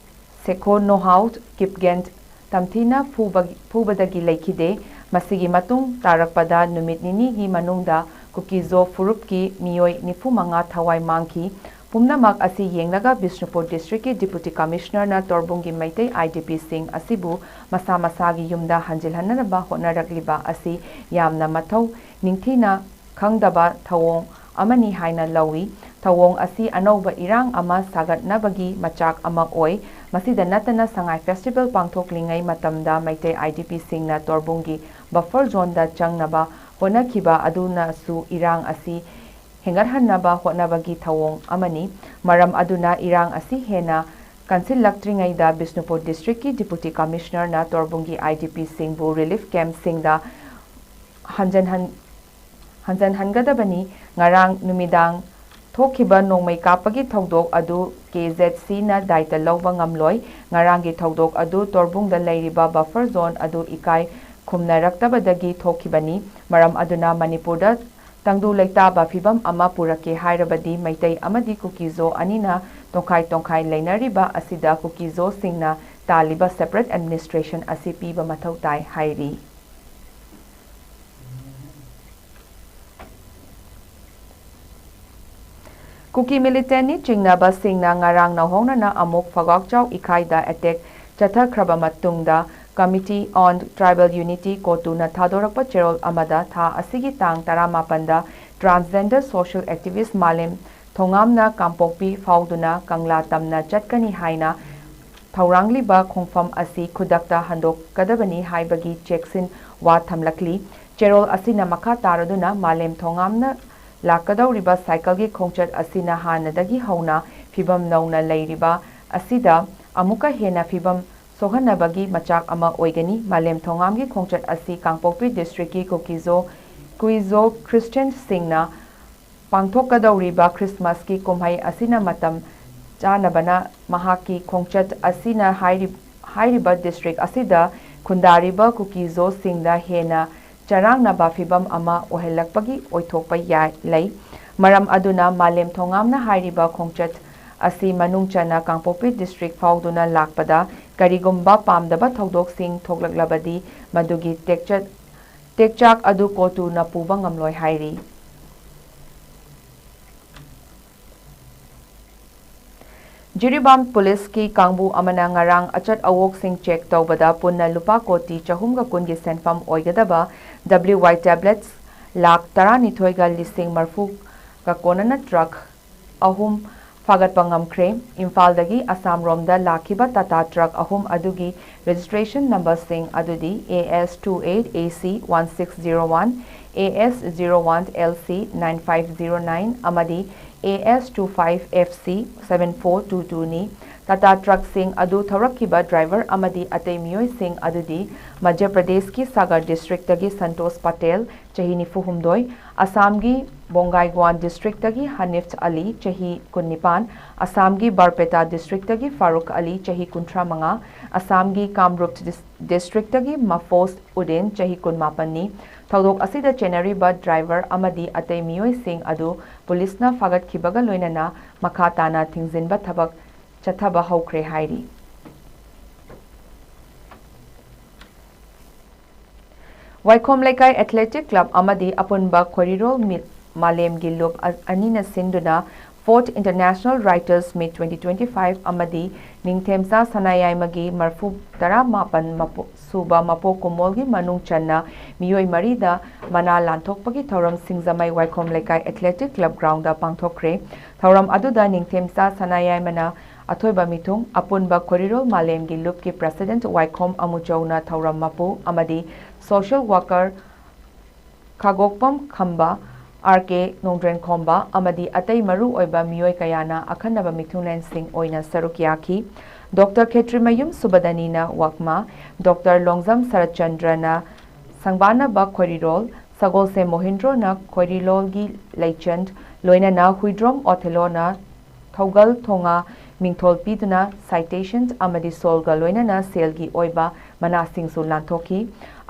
ꯁꯦꯈꯣꯅꯣꯍꯥꯎ ꯀꯤꯞꯒꯦꯟ ꯇꯝꯊꯤꯅ ꯐꯨꯕ-, ꯐꯨꯕꯗꯒꯤ ꯂꯩꯈꯤꯗꯦ꯫ ꯃꯁꯤꯒꯤ ꯃꯇꯨꯡ ꯇꯥꯔꯛꯄꯗ ꯅꯨꯃꯤꯠ ꯅꯤꯅꯤꯒꯤ ꯃꯅꯨꯡꯗ ꯀꯨꯀꯤꯖꯣ ꯐꯨꯔꯨꯞꯀꯤ ꯃꯤꯑꯣꯏ ꯅꯤꯐꯨ ꯃꯉꯥ ꯊꯋꯥꯏ ꯃꯥꯡꯈꯤ꯫ ꯄꯨꯝꯅꯃꯛ ꯑꯁꯤ ꯌꯦꯡꯂꯒ ꯕꯤꯁꯅꯨꯄꯨꯔ districtꯀꯤ Deputy Commissionerꯅ ꯇꯣꯔꯕꯨꯡꯒꯤ ꯃꯩꯇꯩ IDPꯁꯤꯡ ꯑꯁꯤꯕꯨ ꯃꯁꯥ ꯃꯁꯥꯒꯤ ꯌꯨꯝꯗ ꯍꯟꯖꯤꯜꯍꯟꯅꯕ ꯍꯣꯠꯅꯔꯛꯂꯤꯕ ꯑꯁꯤ ꯌꯥꯝꯅ ꯃꯊꯧ ꯅꯤꯡꯊꯤꯅ ꯈꯪꯗꯕ ꯊꯧꯑꯣꯡ ꯑꯃꯅꯤ ꯍꯥꯏꯅ ꯂꯧꯏ꯫ ꯊꯧꯑꯣꯡ ꯑꯁꯤ ꯑꯅꯧꯕ ꯏꯔꯥꯡ ꯑꯃ ꯁꯥꯒꯠꯅꯕꯒꯤ ꯃꯆꯥꯛ ꯑꯃ ꯑꯣꯏ꯫ ꯃꯁꯤꯗ ꯅꯠꯇꯅ ꯁꯉꯥꯏ festival ꯄꯥꯡꯊꯣꯛꯂꯤꯉꯩ ꯃꯇꯝꯗ ꯃꯩꯇꯩ IDPꯁꯤꯡꯅ ꯇꯣꯔꯕꯨꯡꯒꯤ buffer zoneꯗ ꯆꯪꯅꯕ ꯍꯣꯠꯅꯈꯤꯕ ꯑꯗꯨꯅꯁꯨ ꯏꯔꯥꯡ ꯑꯁꯤ ꯍꯦꯟꯒꯠꯍꯟꯅꯕ ꯍꯣꯠꯅꯕꯒꯤ ꯊꯧꯑꯣꯡ ꯑꯃꯅꯤ꯫ ꯃꯔꯝ ꯑꯗꯨꯅ ꯏꯔꯥꯡ ꯑꯁꯤ ꯍꯦꯟꯅ ꯀꯟꯁꯤꯜꯂꯛꯇ꯭ꯔꯤꯉꯩꯗ ꯕꯤꯁꯅꯨꯄꯨꯔ districtꯀꯤ Deputy Commissionerꯅ ꯇꯣꯔꯕꯨꯡꯒꯤ IDPꯁꯤꯡꯕꯨ relief campꯁꯤꯡꯗ ꯍꯟꯖꯟꯍꯟ-, ꯍꯟꯖꯟꯍꯟꯒꯗꯕꯅꯤ꯫ ꯉꯔꯥꯡ ꯅꯨꯃꯤꯗꯥꯡ ꯊꯣꯛꯈꯤꯕ ꯅꯣꯡꯃꯩ ꯀꯥꯞꯄꯒꯤ ꯊꯧꯗꯣꯛ ꯑꯗꯨ ꯀꯦ ꯖꯦꯠ ꯁꯤꯅ ꯗꯥꯏꯇ ꯂꯧꯕ ꯉꯝꯂꯣꯏ꯫ ꯉꯔꯥꯡꯒꯤ ꯊꯧꯗꯣꯛ ꯑꯗꯨ ꯇꯣꯔꯕꯨꯡꯗ ꯂꯩꯔꯤꯕ ꯕꯐꯔ ꯖꯣꯟ ꯑꯗꯨ ꯏꯀꯥꯏ ꯈꯨꯝꯅꯔꯛꯇꯕꯗꯒꯤ ꯊꯣꯛꯈꯤꯕꯅꯤ꯫ ꯃꯔꯝ ꯑꯗꯨꯅ ꯃꯅꯤꯄꯨꯔꯗ ꯇꯪꯗꯨ ꯂꯩꯇꯥꯕ ꯐꯤꯕꯝ ꯑꯃ ꯄꯨꯔꯛꯀꯦ ꯍꯥꯏꯔꯕꯗꯤ ꯃꯩꯇꯩ ꯑꯃꯗꯤ ꯀꯨꯀꯤꯖꯣ ꯑꯅꯤꯅ ꯇꯣꯡꯈꯥꯏ ꯇꯣꯡꯈꯥꯏ ꯂꯩꯅꯔꯤꯕ ꯑꯁꯤꯗ ꯀꯨꯀꯤꯖꯣꯁꯤꯡꯅ ꯇꯥꯜꯂꯤꯕ separate administration ꯑꯁꯤ ꯄꯤꯕ ꯃꯊꯧ ꯇꯥꯏ ꯍꯥꯏꯔꯤ꯫ ꯀꯨꯀꯤ ꯃꯤꯂꯤꯇꯦꯟꯅꯤ ꯆꯤꯡꯅꯕꯁꯤꯡꯅ ꯉꯔꯥꯡ ꯅꯧꯍꯧꯅꯅ ꯑꯃꯨꯛ ꯐꯒꯥꯛꯆꯥꯎ ꯏꯈꯥꯏꯗ ꯑꯦꯇꯦꯛ ꯆꯠꯊꯈ꯭ꯔꯕ ꯃꯇꯨꯡꯗ, Committee on Tribal Unity, ꯀꯣꯇꯨꯅ ꯊꯥꯗꯣꯔꯛꯄ ꯆꯦꯔꯣꯜ ꯑꯃꯗ ꯊꯥ ꯑꯁꯤꯒꯤ ꯇꯥꯡ ꯇꯔꯥꯃꯥꯄꯟꯗ transgender social activist ꯃꯥꯂꯦꯝ ꯊꯣꯉꯥꯝꯅ ꯀꯥꯡꯄꯣꯛꯄꯤ ꯐꯥꯎꯗꯨꯅ ꯀꯪꯂꯥ ꯇꯝꯅ ꯆꯠꯀꯅꯤ ꯍꯥꯏꯅ ꯊꯧꯔꯥꯡꯂꯤꯕ ꯈꯣꯡꯐꯝ ꯑꯁꯤ ꯈꯨꯗꯛꯇ ꯍꯟꯗꯣꯛꯀꯗꯕꯅꯤ ꯍꯥꯏꯕꯒꯤ ꯆꯦꯛꯁꯤꯟ ꯋꯥ ꯊꯝꯂꯛꯂꯤ꯫ ꯆꯦꯔꯣꯜ ꯑꯁꯤꯅ ꯃꯈꯥ ꯇꯥꯔꯗꯨꯅ ꯃꯥꯂꯦꯝ ꯊꯣꯉꯥꯝꯅ ꯂꯥꯛꯀꯗꯧꯔꯤꯕ ꯁꯥꯏꯀꯜꯒꯤ ꯈꯣꯡꯆꯠ ꯑꯁꯤꯅ ꯍꯥꯟꯅꯗꯒꯤ ꯍꯧꯅ ꯐꯤꯕꯝ ꯅꯧꯅ ꯂꯩꯔꯤꯕ ꯑꯁꯤꯗ ꯑꯃꯨꯛꯀ ꯍꯦꯟꯅ ꯐꯤꯕꯝ ꯁꯣꯛꯍꯟꯅꯕꯒꯤ ꯃꯆꯥꯛ ꯑꯃ ꯑꯣꯏꯒꯅꯤ꯫ ꯃꯥꯂꯦꯝ ꯊꯣꯉꯥꯝꯒꯤ ꯈꯣꯡꯆꯠ ꯑꯁꯤ ꯀꯥꯡꯄꯣꯛꯄꯤ district ꯀꯤ ꯀꯨꯀꯤꯖꯣ, ꯀꯨꯏꯖꯣ Christian ꯁꯤꯡꯅ ꯄꯥꯡꯊꯣꯛꯀꯗꯧꯔꯤꯕ Christmas ꯀꯤ ꯀꯨꯝꯍꯩ ꯑꯁꯤꯅ ꯃꯇꯝ ꯆꯥꯅꯕꯅ ꯃꯍꯥꯛꯀꯤ ꯈꯣꯡꯆꯠ ꯑꯁꯤꯅ ꯍꯥꯏꯔꯤ-, ꯍꯥꯏꯔꯤꯕ district ꯑꯁꯤꯗ ꯈꯨꯟꯗꯥꯔꯤꯕ ꯀꯨꯀꯤꯖꯣꯁꯤꯡꯗ ꯍꯦꯟꯅ ꯆꯔꯥꯡꯅꯕ ꯐꯤꯕꯝ ꯑꯃ ꯑꯣꯏꯍꯜꯂꯛꯄꯒꯤ ꯑꯣꯏꯊꯣꯛꯄ ꯌꯥꯏ, ꯂꯩ꯫ ꯃꯔꯝ ꯑꯗꯨꯅ ꯃꯥꯂꯦꯝ ꯊꯣꯉꯥꯝꯅ ꯍꯥꯏꯔꯤꯕ ꯈꯣꯡꯆꯠ ꯑꯁꯤ ꯃꯅꯨꯡ ꯆꯟꯅ ꯀꯥꯡꯄꯣꯛꯄꯤ district ꯐꯥꯎꯗꯨꯅ ꯂꯥꯛꯄꯗ ꯀꯔꯤꯒꯨꯝꯕ ꯄꯥꯝꯗꯕ ꯊꯧꯗꯣꯛꯁꯤꯡ ꯊꯣꯛꯂꯛꯂꯕꯗꯤ ꯃꯗꯨꯒꯤ ꯇꯦꯛꯆꯠ-, ꯇꯦꯛꯆꯥꯛ ꯑꯗꯨ ꯀꯣꯇꯨꯅ ꯄꯨꯕ ꯉꯝꯂꯣꯏ ꯍꯥꯏꯔꯤ꯫ ꯖꯤꯔꯤꯕꯥꯝ ꯄꯨꯂꯤꯁꯀꯤ ꯀꯥꯡꯕꯨ ꯑꯃꯅ ꯉꯔꯥꯡ ꯑꯆꯠ ꯑꯋꯣꯛꯁꯤꯡ check ꯇꯧꯕꯗ ꯄꯨꯟꯅ ꯂꯨꯄꯥ ꯀꯣꯇꯤ ꯆꯍꯨꯝꯒ ꯀꯨꯟꯒꯤ ꯁꯦꯟꯐꯝ ꯑꯣꯏꯒꯗꯕ W Y tablets ꯂꯥꯈ ꯇꯔꯥꯅꯤꯊꯣꯏꯒ ꯂꯤꯁꯤꯡ ꯃꯔꯤꯐꯨꯒ ꯀꯣꯟꯅꯅ truck ꯑꯍꯨꯝ ꯐꯥꯒꯠꯄ ꯉꯝꯈ꯭ꯔꯦ꯫ ꯏꯝꯐꯥꯜꯗꯒꯤ ꯑꯁꯥꯝꯔꯣꯝꯗ ꯂꯥꯛꯈꯤꯕ Tata truck ꯑꯍꯨꯝ ꯑꯗꯨꯒꯤ registration number ꯁꯤꯡ ꯑꯗꯨꯗꯤ A S two eight A C one six zero one, A S zero one L C nine five zero nine ꯑꯃꯗꯤ A S two five F C seven four two two ꯅꯤ꯫ ꯇꯥꯇꯥ ꯇ꯭ꯔꯛꯁꯤꯡ ꯑꯗꯨ ꯊꯧꯔꯛꯈꯤꯕ driver ꯑꯃꯗꯤ ꯑꯇꯩ ꯃꯤꯑꯣꯏꯁꯤꯡ ꯑꯗꯨꯗꯤ ꯃꯙ꯭ꯌ ꯄ꯭ꯔꯗꯦꯁꯀꯤ ꯁꯥꯒꯔ ꯗꯤꯁꯇ꯭ꯔꯤꯛꯇꯒꯤ ꯁꯟꯇꯣꯁ ꯄꯇꯦꯜ, ꯆꯍꯤ ꯅꯤꯐꯨ ꯍꯨꯝꯗꯣꯏ, ꯑꯁꯥꯝꯒꯤ ꯕꯣꯡꯒꯥꯏꯒꯋꯥꯟ ꯗꯤꯁꯇ꯭ꯔꯤꯛꯇꯒꯤ ꯍꯅꯤꯐ ꯑꯂꯤ, ꯆꯍꯤ ꯀꯨꯟꯅꯤꯄꯥꯟ, ꯑꯁꯥꯝꯒꯤ ꯕꯥꯔꯄꯦꯇꯥ ꯗꯤꯁꯇ꯭ꯔꯤꯛꯇꯒꯤ ꯐꯥꯔꯨꯛ ꯑꯂꯤ, ꯆꯍꯤ ꯀꯨꯟꯊ꯭ꯔꯥ ꯃꯉꯥ, ꯑꯁꯥꯝꯒꯤ ꯀꯥꯝꯔꯨꯞ ꯗꯤꯁ-, ꯗꯤꯁꯇ꯭ꯔꯤꯛꯇꯒꯤ ꯃꯐꯣꯁ ꯎꯗꯤꯟ, ꯆꯍꯤ ꯀꯨꯟꯃꯥꯄꯟꯅꯤ꯫ ꯊꯧꯗꯣꯛ ꯑꯁꯤꯗ ꯆꯦꯟꯅꯔꯤꯕ ꯗ꯭ꯔꯥꯏꯚꯔ ꯑꯃꯗꯤ ꯑꯇꯩ ꯃꯤꯑꯣꯏꯁꯤꯡ ꯑꯗꯨ ꯄꯨꯂꯤꯁꯅ ꯐꯥꯒꯠꯈꯤꯕꯒ ꯂꯣꯏꯅꯅ ꯃꯈꯥ ꯇꯥꯅ ꯊꯤꯡꯖꯤꯟꯕ ꯊꯕꯛ ꯆꯠꯊꯕ ꯍꯧꯈ꯭ꯔꯦ ꯍꯥꯏꯔꯤ꯫ ꯋꯥꯏꯈꯣꯝ ꯂꯩꯀꯥꯏ ꯑꯦꯊꯂꯦꯇꯤꯛ ꯀ꯭ꯂꯕ ꯑꯃꯗꯤ ꯑꯄꯨꯟꯕ ꯈꯣꯏꯔꯤꯔꯣꯜ ꯃꯤ-, ꯃꯥꯂꯦꯝꯒꯤ ꯂꯨꯞ ꯑ-, ꯑꯅꯤꯅ ꯁꯤꯟꯗꯨꯅ Fourth International Writers Meet twenty twenty-five ꯑꯃꯗꯤ ꯅꯤꯡꯊꯦꯝꯆꯥ ꯁꯅꯥꯌꯥꯏꯃꯒꯤ ꯃꯔꯐꯨ ꯇꯔꯥꯃꯥꯄꯟ ꯃꯄꯣ-, ꯁꯨꯕ ꯃꯄꯣꯛ ꯀꯨꯃꯣꯜꯒꯤ ꯃꯅꯨꯡ ꯆꯟꯅ ꯃꯤꯑꯣꯏ ꯃꯔꯤꯗ ꯃꯅꯥ ꯂꯥꯟꯊꯣꯛꯄꯒꯤ ꯊꯧꯔꯝ ꯁꯤꯡꯖꯃꯩ ꯋꯥꯏꯈꯣꯝ ꯂꯩꯀꯥꯏ ꯑꯦꯊꯂꯦꯇꯤꯛ ꯀ꯭ꯂꯕ ꯒ꯭ꯔꯥꯎꯟꯗ ꯄꯥꯡꯊꯣꯛꯈ꯭ꯔꯦ꯫ ꯊꯧꯔꯝ ꯑꯗꯨꯗ ꯅꯤꯡꯊꯦꯝꯆꯥ ꯁꯅꯥꯌꯥꯏꯃꯅ ꯑꯊꯣꯏꯕ ꯃꯤꯊꯨꯡ, ꯑꯄꯨꯟꯕ ꯈꯣꯏꯔꯤꯔꯣꯜ ꯃꯥꯂꯦꯝꯒꯤ ꯂꯨꯞꯀꯤ ꯄ꯭ꯔꯁꯤꯗꯦꯟꯠ ꯋꯥꯏꯈꯣꯝ ꯑꯃꯨꯆꯧꯅ ꯊꯧꯔꯝ ꯃꯄꯨ ꯑꯃꯗꯤ ꯁꯣꯁꯤꯌꯦꯜ ꯋꯥꯀꯔ ꯈꯥꯒꯣꯛꯄꯝ ꯈꯝꯕ, ꯑꯥꯔ ꯀꯦ ꯅꯣꯡꯗ꯭ꯔꯦꯟꯈꯣꯝꯕ ꯑꯃꯗꯤ ꯑꯇꯩ ꯃꯔꯨ ꯑꯣꯏꯕ ꯃꯤꯑꯣꯏ ꯀꯌꯥꯅ ꯑꯈꯟꯅꯕ ꯃꯤꯊꯨꯡꯂꯦꯟꯁꯤꯡ ꯑꯣꯏꯅ ꯁꯔꯨꯛ ꯌꯥꯈꯤ꯫ ꯗꯣꯛꯇꯔ ꯈꯦꯇ꯭ꯔꯤꯃꯌꯨꯝ ꯁꯨꯕꯗꯅꯤꯅ ꯋꯥꯛꯃꯥ, ꯗꯣꯛꯇꯔ ꯂꯣꯡꯖꯝ ꯁꯔꯠꯆꯟꯗ꯭ꯔꯅ ꯁꯪꯕꯥꯅꯕ ꯈꯣꯏꯔꯤꯔꯣꯜ, ꯁꯒꯣꯜꯁꯦꯝ ꯃꯣꯍꯤꯟꯗ꯭ꯔꯣꯅ ꯈꯣꯏꯔꯤꯂꯣꯜꯒꯤ ꯂꯩꯆꯟ, ꯂꯣꯏꯅꯅ ꯍꯨꯏꯗ꯭ꯔꯣꯝ ꯑꯣꯊꯦꯂꯣꯅ ꯊꯧꯒꯜ ꯊꯣꯉꯥ ꯃꯤꯡꯊꯣꯜ ꯄꯤꯗꯨꯅ citation ꯑꯃꯗꯤ ꯁꯣꯜꯒ ꯂꯣꯏꯅꯅ ꯁꯦꯜꯒꯤ ꯑꯣꯏꯕ ꯃꯅꯥꯁꯤꯡꯁꯨ ꯂꯥꯟꯊꯣꯛꯈꯤ꯫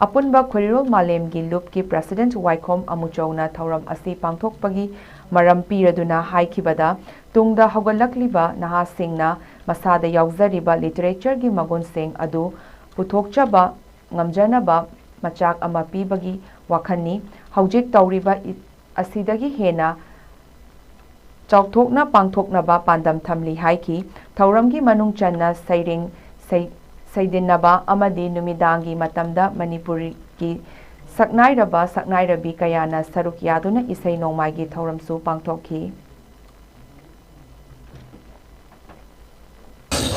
ꯑꯄꯨꯟꯕ ꯈꯣꯏꯔꯤꯔꯣꯜ ꯃꯥꯂꯦꯝꯒꯤ ꯂꯨꯞꯀꯤ ꯄ꯭ꯔꯁꯤꯗꯦꯟꯠ ꯋꯥꯏꯈꯣꯝ ꯑꯃꯨꯆꯧꯅ ꯊꯧꯔꯝ ꯑꯁꯤ ꯄꯥꯡꯊꯣꯛꯄꯒꯤ ꯃꯔꯝ ꯄꯤꯔꯗꯨꯅ ꯍꯥꯏꯈꯤꯕꯗ, ꯇꯨꯡꯗ ꯍꯧꯒꯠꯂꯛꯂꯤꯕ ꯅꯍꯥꯁꯤꯡꯅ ꯃꯁꯥꯗ ꯌꯥꯎꯖꯔꯤꯕ ꯂꯤꯇꯔꯦꯆꯔꯒꯤ ꯃꯒꯨꯟꯁꯤꯡ ꯑꯗꯨ ꯄꯨꯊꯣꯛꯆꯕ ꯉꯝꯖꯅꯕ ꯃꯆꯥꯛ ꯑꯃ ꯄꯤꯕꯒꯤ ꯋꯥꯈꯜꯅꯤ꯫ ꯍꯧꯖꯤꯛ ꯇꯧꯔꯤꯕ ꯏ-, ꯑꯁꯤꯗꯒꯤ ꯍꯦꯟꯅ ꯆꯥꯎꯊꯣꯛꯅ ꯄꯥꯡꯊꯣꯛꯅꯕ ꯄꯥꯟꯗꯝ ꯊꯝꯂꯤ ꯍꯥꯏꯈꯤ꯫ ꯊꯧꯔꯝꯒꯤ ꯃꯅꯨꯡ ꯆꯟꯅ ꯁꯩꯔꯦꯡ, ꯁꯩ-, ꯁꯩꯗꯤꯟꯅꯕ ꯑꯃꯗꯤ ꯅꯨꯃꯤꯗꯥꯡꯒꯤ ꯃꯇꯝꯗ ꯃꯅꯤꯄꯨꯔꯤꯒꯤ ꯁꯛꯅꯥꯏꯔꯕ ꯁꯛꯅꯥꯏꯔꯕꯤ ꯀꯌꯥꯅ ꯁꯔꯨꯛ ꯌꯥꯗꯨꯅ ꯏꯁꯩ ꯅꯣꯡꯃꯥꯏꯒꯤ ꯊꯧꯔꯝꯁꯨ ꯄꯥꯡꯊꯣꯛꯈꯤ꯫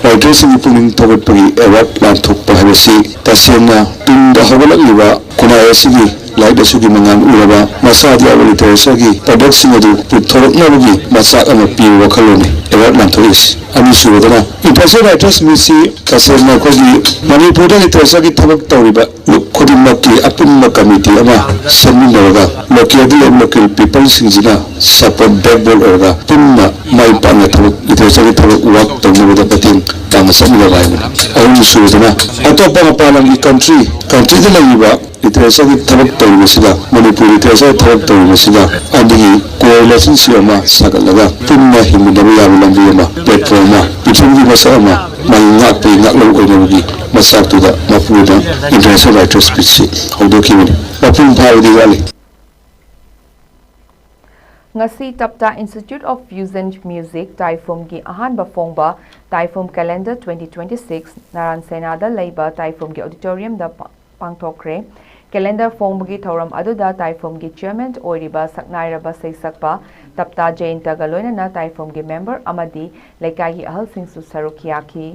ꯔꯥꯏꯇꯔꯁꯤꯡꯒꯤ ꯄꯨꯛꯅꯤꯡ ꯊꯧꯒꯠꯄꯒꯤ ꯑꯦꯋꯥꯔꯗ ꯂꯥꯟꯊꯣꯛꯄ ꯍꯥꯏꯕꯁꯤ ꯇꯁꯦꯡꯅ ꯇꯨꯡꯗ ꯍꯧꯒꯠꯂꯛꯂꯤꯕ ꯈꯨꯟꯅꯥꯏ ꯑꯁꯤꯒꯤ ꯂꯥꯏꯔꯤꯛ ꯂꯥꯏꯁꯨꯒꯤ ꯃꯉꯥꯜ ꯎꯔꯕ ꯃꯁꯥꯗ ꯌꯥꯎꯕ ꯂꯤꯇꯔꯦꯆꯔꯒꯤ ꯄ꯭ꯔꯗꯛꯁꯤꯡ ꯑꯗꯨ ꯄꯨꯊꯣꯔꯛꯅꯕꯒꯤ ꯃꯆꯥꯛ ꯑꯃ ꯄꯤꯕ ꯋꯥꯈꯜꯂꯣꯟꯅꯤ꯫ ꯑꯦꯋꯥꯔꯗ ꯂꯥꯟꯊꯣꯛꯏꯁꯤ꯫ ꯑꯅꯤꯁꯨꯕꯗꯅ International Writers Meetꯁꯤ ꯇꯁꯦꯡꯅ ꯑꯩꯈꯣꯏꯒꯤ ꯃꯅꯤꯄꯨꯔꯗ ꯂꯤꯇꯔꯦꯆꯔꯒꯤ ꯊꯕꯛ ꯇꯧꯔꯤꯕ ꯂꯨꯞ ꯈꯨꯗꯤꯡꯃꯛꯀꯤ ꯑꯄꯨꯟꯕ ꯀꯃꯤꯇꯤ ꯑꯃ ꯁꯦꯝꯃꯤꯟꯅꯔꯒ ꯂꯣꯀꯦꯜꯗ ꯂꯩꯕ ꯂꯣꯀꯦꯜ ꯄꯤꯄꯜꯁꯤꯡꯁꯤꯅ ꯁꯄꯣꯔꯠ ꯕꯦꯛꯕꯣꯟ ꯑꯣꯏꯔꯒ ꯄꯨꯟꯅ ꯃꯥꯏ ꯄꯥꯛꯅ ꯊꯕꯛ ꯂꯤꯇꯔꯦꯆꯔꯒꯤ ꯊꯕꯛ ꯋꯥꯛ ꯇꯧꯅꯕꯗ ꯃꯇꯦꯡ ꯄꯥꯡꯅ ꯆꯠꯃꯤꯟꯅꯕ ꯍꯥꯏꯕꯅꯤ꯫ ꯑꯍꯨꯝꯁꯨꯕꯗꯅ ꯑꯇꯣꯞꯄ ꯃꯄꯥꯟ ꯂꯝꯒꯤ ꯀꯟꯇ꯭ꯔꯤ ꯀꯟꯇ꯭ꯔꯤꯗ ꯂꯩꯔꯤꯕ ꯂꯤꯇꯔꯦꯆꯔꯒꯤ ꯊꯕꯛ ꯇꯧꯔꯤꯕꯁꯤꯗ ꯃꯅꯤꯄꯨꯔ ꯂꯤꯇꯔꯦꯆꯔ ꯊꯕꯛ ꯇꯧꯔꯤꯕꯁꯤꯗ ꯑꯅꯤꯒꯤ ꯀꯣ ꯔꯤꯂꯦꯁꯟꯁꯤꯞ ꯑꯃ ꯁꯥꯒꯠꯂꯒ ꯄꯨꯟꯅ ꯍꯤꯡꯃꯤꯟꯅꯕ ꯌꯥꯕ ꯂꯝꯕꯤ ꯑꯃ ꯄ꯭ꯂꯦꯠꯐꯣꯝ ꯑꯃ ꯄꯤꯊ꯭ꯔꯤꯕꯤꯒꯤ ꯃꯁꯛ ꯑꯃ ꯃꯥꯒꯤ ꯉꯥꯛꯄꯒꯤ ꯉꯥꯛꯂꯧ ꯑꯣꯏꯅꯕꯒꯤ ꯃꯆꯥꯛꯇꯨꯗ ꯃꯄꯨꯅ International Writers Meetꯁꯤ ꯍꯧꯗꯣꯛꯈꯤꯕꯅꯤ꯫ ꯃꯄꯨꯡ ꯐꯥꯕꯗꯤ ꯋꯥꯠꯂꯤ꯫ ꯉꯁꯤ ꯇꯞꯇꯥ Institute of Fusion Music ꯇꯥꯏꯐꯨꯝꯒꯤ ꯑꯍꯥꯟꯕ ꯐꯣꯡꯕ ꯇꯥꯏꯐꯨꯝ Calendar twenty twenty six ꯅꯥꯔꯥꯟ ꯁꯦꯅꯥꯗ ꯂꯩꯕ ꯇꯥꯏꯐꯨꯝꯒꯤ ꯑꯣꯗꯤꯇꯣꯔꯤꯌꯝꯗ ꯄꯥꯡꯊꯣꯛꯈ꯭ꯔꯦ꯫ ꯀꯦꯂꯦꯟꯗꯔ ꯐꯣꯡꯕꯒꯤ ꯊꯧꯔꯝ ꯑꯗꯨꯗ ꯇꯥꯏꯐꯨꯝꯒꯤ ꯆꯤꯌꯔꯃꯦꯟ ꯑꯣꯏꯔꯤꯕ ꯁꯛꯅꯥꯏꯔꯕ ꯁꯩꯁꯛꯄ ꯇꯞꯇꯥ ꯖꯌꯟꯇꯒ ꯂꯣꯏꯅꯅ ꯇꯥꯏꯐꯨꯝꯒꯤ ꯃꯦꯝꯕꯔ ꯑꯃꯗꯤ ꯂꯩꯀꯥꯏꯒꯤ ꯑꯍꯜꯁꯤꯡꯁꯨ ꯁꯔꯨꯛ ꯌꯥꯈꯤ꯫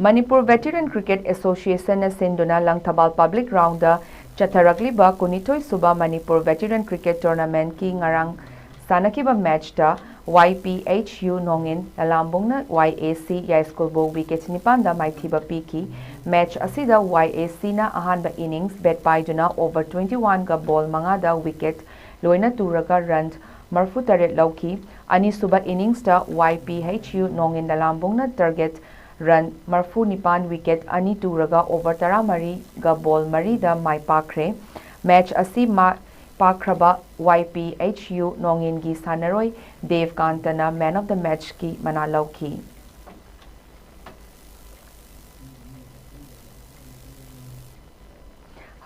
ꯃꯅꯤꯄꯨꯔ ꯚꯦꯇꯤꯔꯟ ꯀ꯭ꯔꯤꯀꯦꯠ ꯑꯦꯁꯣꯁꯤꯌꯦꯁꯟꯅ ꯁꯤꯟꯗꯨꯅ ꯂꯪꯊꯕꯥꯜ ꯄꯕ꯭ꯂꯤꯛ ꯒ꯭ꯔꯥꯎꯟꯗ ꯆꯠꯊꯔꯛꯂꯤꯕ ꯀꯨꯟꯅꯤꯊꯣꯏ ꯁꯨꯕ ꯃꯅꯤꯄꯨꯔ ꯚꯦꯇꯤꯔꯟ ꯀ꯭ꯔꯤꯀꯦꯠ ꯇꯣꯔꯅꯥꯃꯦꯟꯠꯀꯤ ꯉꯔꯥꯡ ꯁꯥꯟꯅꯈꯤꯕ ꯃꯦꯠꯆꯇ ꯋꯥꯏ ꯄꯤ ꯑꯩꯆ ꯌꯨ ꯅꯣꯡꯏꯟ ꯂꯂꯥꯝꯕꯨꯡꯅ ꯋꯥꯏ ꯑꯦ ꯁꯤ ꯌꯥꯏꯁ꯭ꯀꯨꯜꯕꯨ ꯋꯤꯀꯦꯠ ꯅꯤꯄꯥꯟꯗ ꯃꯥꯏꯊꯤꯕ ꯄꯤꯈꯤ꯫ ꯃꯦꯠꯆ ꯑꯁꯤꯗ ꯋꯥꯏ ꯑꯦ ꯁꯤꯅ ꯑꯍꯥꯟꯕ ꯏꯅꯤꯡꯁ ꯕꯦꯠ ꯄꯥꯏꯗꯨꯅ ꯑꯣꯚꯔ ꯇ꯭ꯋꯦꯟꯇꯤ ꯋꯥꯟꯒ ꯕꯣꯜ ꯃꯉꯥꯗ ꯋꯤꯀꯦꯠ ꯂꯣꯏꯅ ꯇꯨꯔꯒ ꯔꯟ ꯃꯔꯐꯨ ꯇꯔꯦꯠ ꯂꯧꯈꯤ꯫ ꯑꯅꯤꯁꯨꯕ ꯏꯅꯤꯡꯁꯇ ꯋꯥꯏ ꯄꯤ ꯑꯩꯆ ꯌꯨ ꯅꯣꯡꯏꯟ ꯂꯂꯥꯝꯕꯨꯡꯅ ꯇꯥꯔꯒꯦꯠ ꯔꯟ ꯃꯔꯐꯨ ꯅꯤꯄꯥꯟ ꯋꯤꯀꯦꯠ ꯑꯅꯤ ꯇꯨꯔꯒ ꯑꯣꯚꯔ ꯇꯔꯥꯃꯔꯤꯒ ꯕꯣꯜ ꯃꯔꯤꯗ ꯃꯥꯏ ꯄꯥꯛꯈ꯭ꯔꯦ꯫ ꯃꯦꯠꯆ ꯑꯁꯤ ꯃꯥꯏ ꯄꯥꯛꯈ꯭ꯔꯕ ꯋꯥꯏ ꯄꯤ ꯑꯩꯆ ꯌꯨ ꯅꯣꯡꯏꯟꯒꯤ ꯁꯥꯟꯅꯔꯣꯏ ꯗꯦꯕꯀꯥꯟꯇꯅ ꯃꯦꯟ ꯑꯣꯐ ꯗ ꯃꯦꯠꯆꯀꯤ ꯃꯅꯥ ꯂꯧꯈꯤ꯫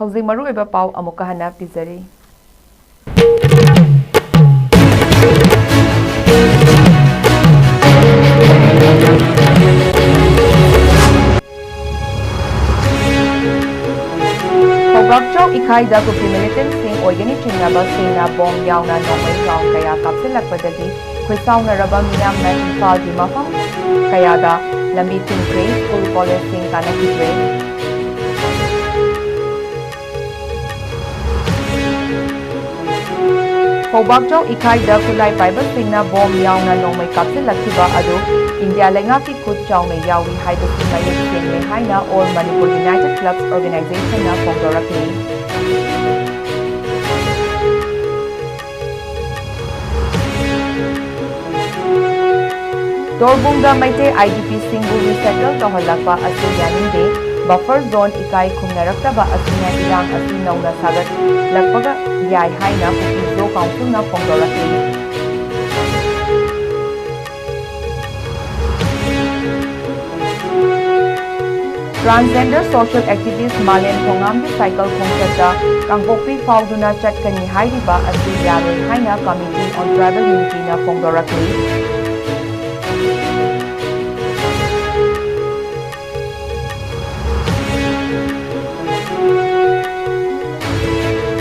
ꯍꯧꯖꯤꯛ ꯃꯔꯨꯑꯣꯏꯕ ꯄꯥꯎ ꯑꯃꯨꯛꯀ ꯍꯟꯅ ꯄꯤꯖꯔꯤ꯫ ꯈꯧꯒꯥꯛꯆꯥꯎ ꯏꯈꯥꯏꯗ ꯀꯨꯀꯤ ꯃꯤꯂꯤꯇꯦꯟꯠꯁꯤꯡ ꯑꯣꯏꯒꯅꯤ ꯆꯤꯡꯅꯕꯁꯤꯡꯅ ꯕꯣꯝ ꯌꯥꯎꯅ ꯅꯣꯡꯃꯩ ꯔꯥꯎꯟ ꯀꯌꯥ ꯀꯥꯞꯁꯤꯜꯂꯛꯄꯗꯒꯤ ꯈꯣꯏꯁꯥꯎꯅꯔꯕ ꯃꯤꯌꯥꯝꯅ ꯏꯝꯐꯥꯜꯒꯤ ꯃꯐꯝ ꯀꯌꯥꯗ ꯂꯝꯕꯤ ꯊꯤꯡꯈ꯭ꯔꯦ, ꯁ꯭ꯀꯨꯜ ꯀꯣꯂꯦꯖꯁꯤꯡ ꯀꯥꯟꯅꯈꯤꯗ꯭ꯔꯦ꯫ ꯈꯧꯕꯥꯛꯆꯧ ꯏꯀꯥꯏꯗ ꯈꯨꯠꯂꯥꯏ ꯄꯥꯏꯕꯁꯤꯡꯅ ꯕꯣꯝ ꯌꯥꯎꯅ ꯅꯣꯡꯃꯩ ꯀꯥꯞꯁꯤꯜꯂꯛꯈꯤꯕ ꯑꯗꯨ ꯏꯟꯗꯤꯌꯥ ꯂꯩꯉꯥꯛꯀꯤ ꯈꯨꯠ ꯆꯥꯎꯅ ꯌꯥꯎꯏ ꯍꯥꯏꯕꯁꯤ ꯃꯌꯦꯛ ꯁꯦꯡꯂꯦ ꯍꯥꯏꯅ All Manipur United Clubs Organizationꯅ ꯐꯣꯡꯗꯣꯔꯛꯂꯤ꯫ ꯇꯣꯔꯕꯨꯡꯗ Meitei IDPꯁꯤꯡꯕꯨ resettle ꯇꯧꯍꯜꯂꯛꯄ ꯑꯁꯤ ꯌꯥꯅꯤꯡꯗꯦ꯫ Buffer zone ꯏꯀꯥꯏ ꯈꯨꯝꯅꯔꯛꯇꯕ ꯑꯁꯤꯅ ꯏꯔꯥꯡ ꯑꯁꯤ ꯅꯧꯅ ꯁꯥꯒꯠꯂꯛꯄꯒ ꯌꯥꯏ ꯍꯥꯏꯅ ꯀꯨꯀꯤ ꯖꯣ ꯀꯥꯎꯟꯁꯤꯜꯅ ꯐꯣꯡꯗꯣꯔꯛꯂꯤ꯫ Transgender social activist ꯃꯥꯂꯦꯝ ꯊꯣꯉꯥꯝꯒꯤ ꯁꯥꯏꯀꯜ ꯈꯣꯡꯆꯠꯇ ꯀꯥꯡꯄꯣꯛꯄꯤ ꯐꯥꯎꯗꯨꯅ ꯆꯠꯀꯅꯤ ꯍꯥꯏꯔꯤꯕ ꯑꯁꯤ ꯌꯥꯔꯣꯏ ꯍꯥꯏꯅ Committee on Tribal Unityꯅ ꯐꯣꯡꯗꯣꯔꯛꯂꯤ꯫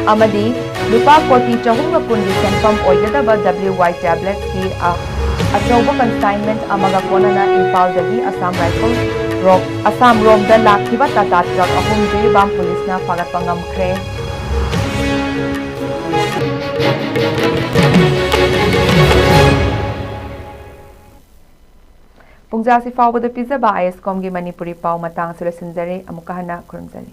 ꯑꯃꯗꯤ ꯂꯨꯄꯥ ꯀꯣꯇꯤ ꯆꯍꯨꯝꯒ ꯀꯨꯟꯒꯤ ꯁꯦꯟꯐꯝ ꯑꯣꯏꯒꯗꯕ WY Tabletsꯀꯤ ꯑ-, ꯑꯆꯧꯕ consignment ꯑꯃꯒ ꯀꯣꯟꯅꯅ ꯏꯝꯐꯥꯜꯗꯒꯤ ꯑꯁꯥꯝ ꯔꯥꯏꯐꯜ ꯔꯣ-, ꯑꯁꯥꯝ ꯔꯣꯝꯗ ꯂꯥꯛꯈꯤꯕ ꯇꯥꯇꯥ ꯇ꯭ꯔꯛ ꯑꯍꯨꯝ ꯖꯤꯔꯤꯕꯥꯝ ꯄꯨꯂꯤꯁꯅ ꯐꯥꯒꯠꯄ ꯉꯝꯈ꯭ꯔꯦ꯫ ꯄꯨꯡꯖꯥꯁꯤ ꯐꯥꯎꯕꯗ ꯄꯤꯖꯕ ISCOMꯒꯤ ꯃꯅꯤꯄꯨꯔꯤ ꯄꯥꯎ ꯃꯇꯥꯡ ꯑꯁꯤ ꯂꯣꯏꯁꯤꯟꯖꯔꯦ꯫ ꯑꯃꯨꯛꯀ ꯍꯟꯅ ꯈꯨꯔꯨꯝꯖꯔꯤ꯫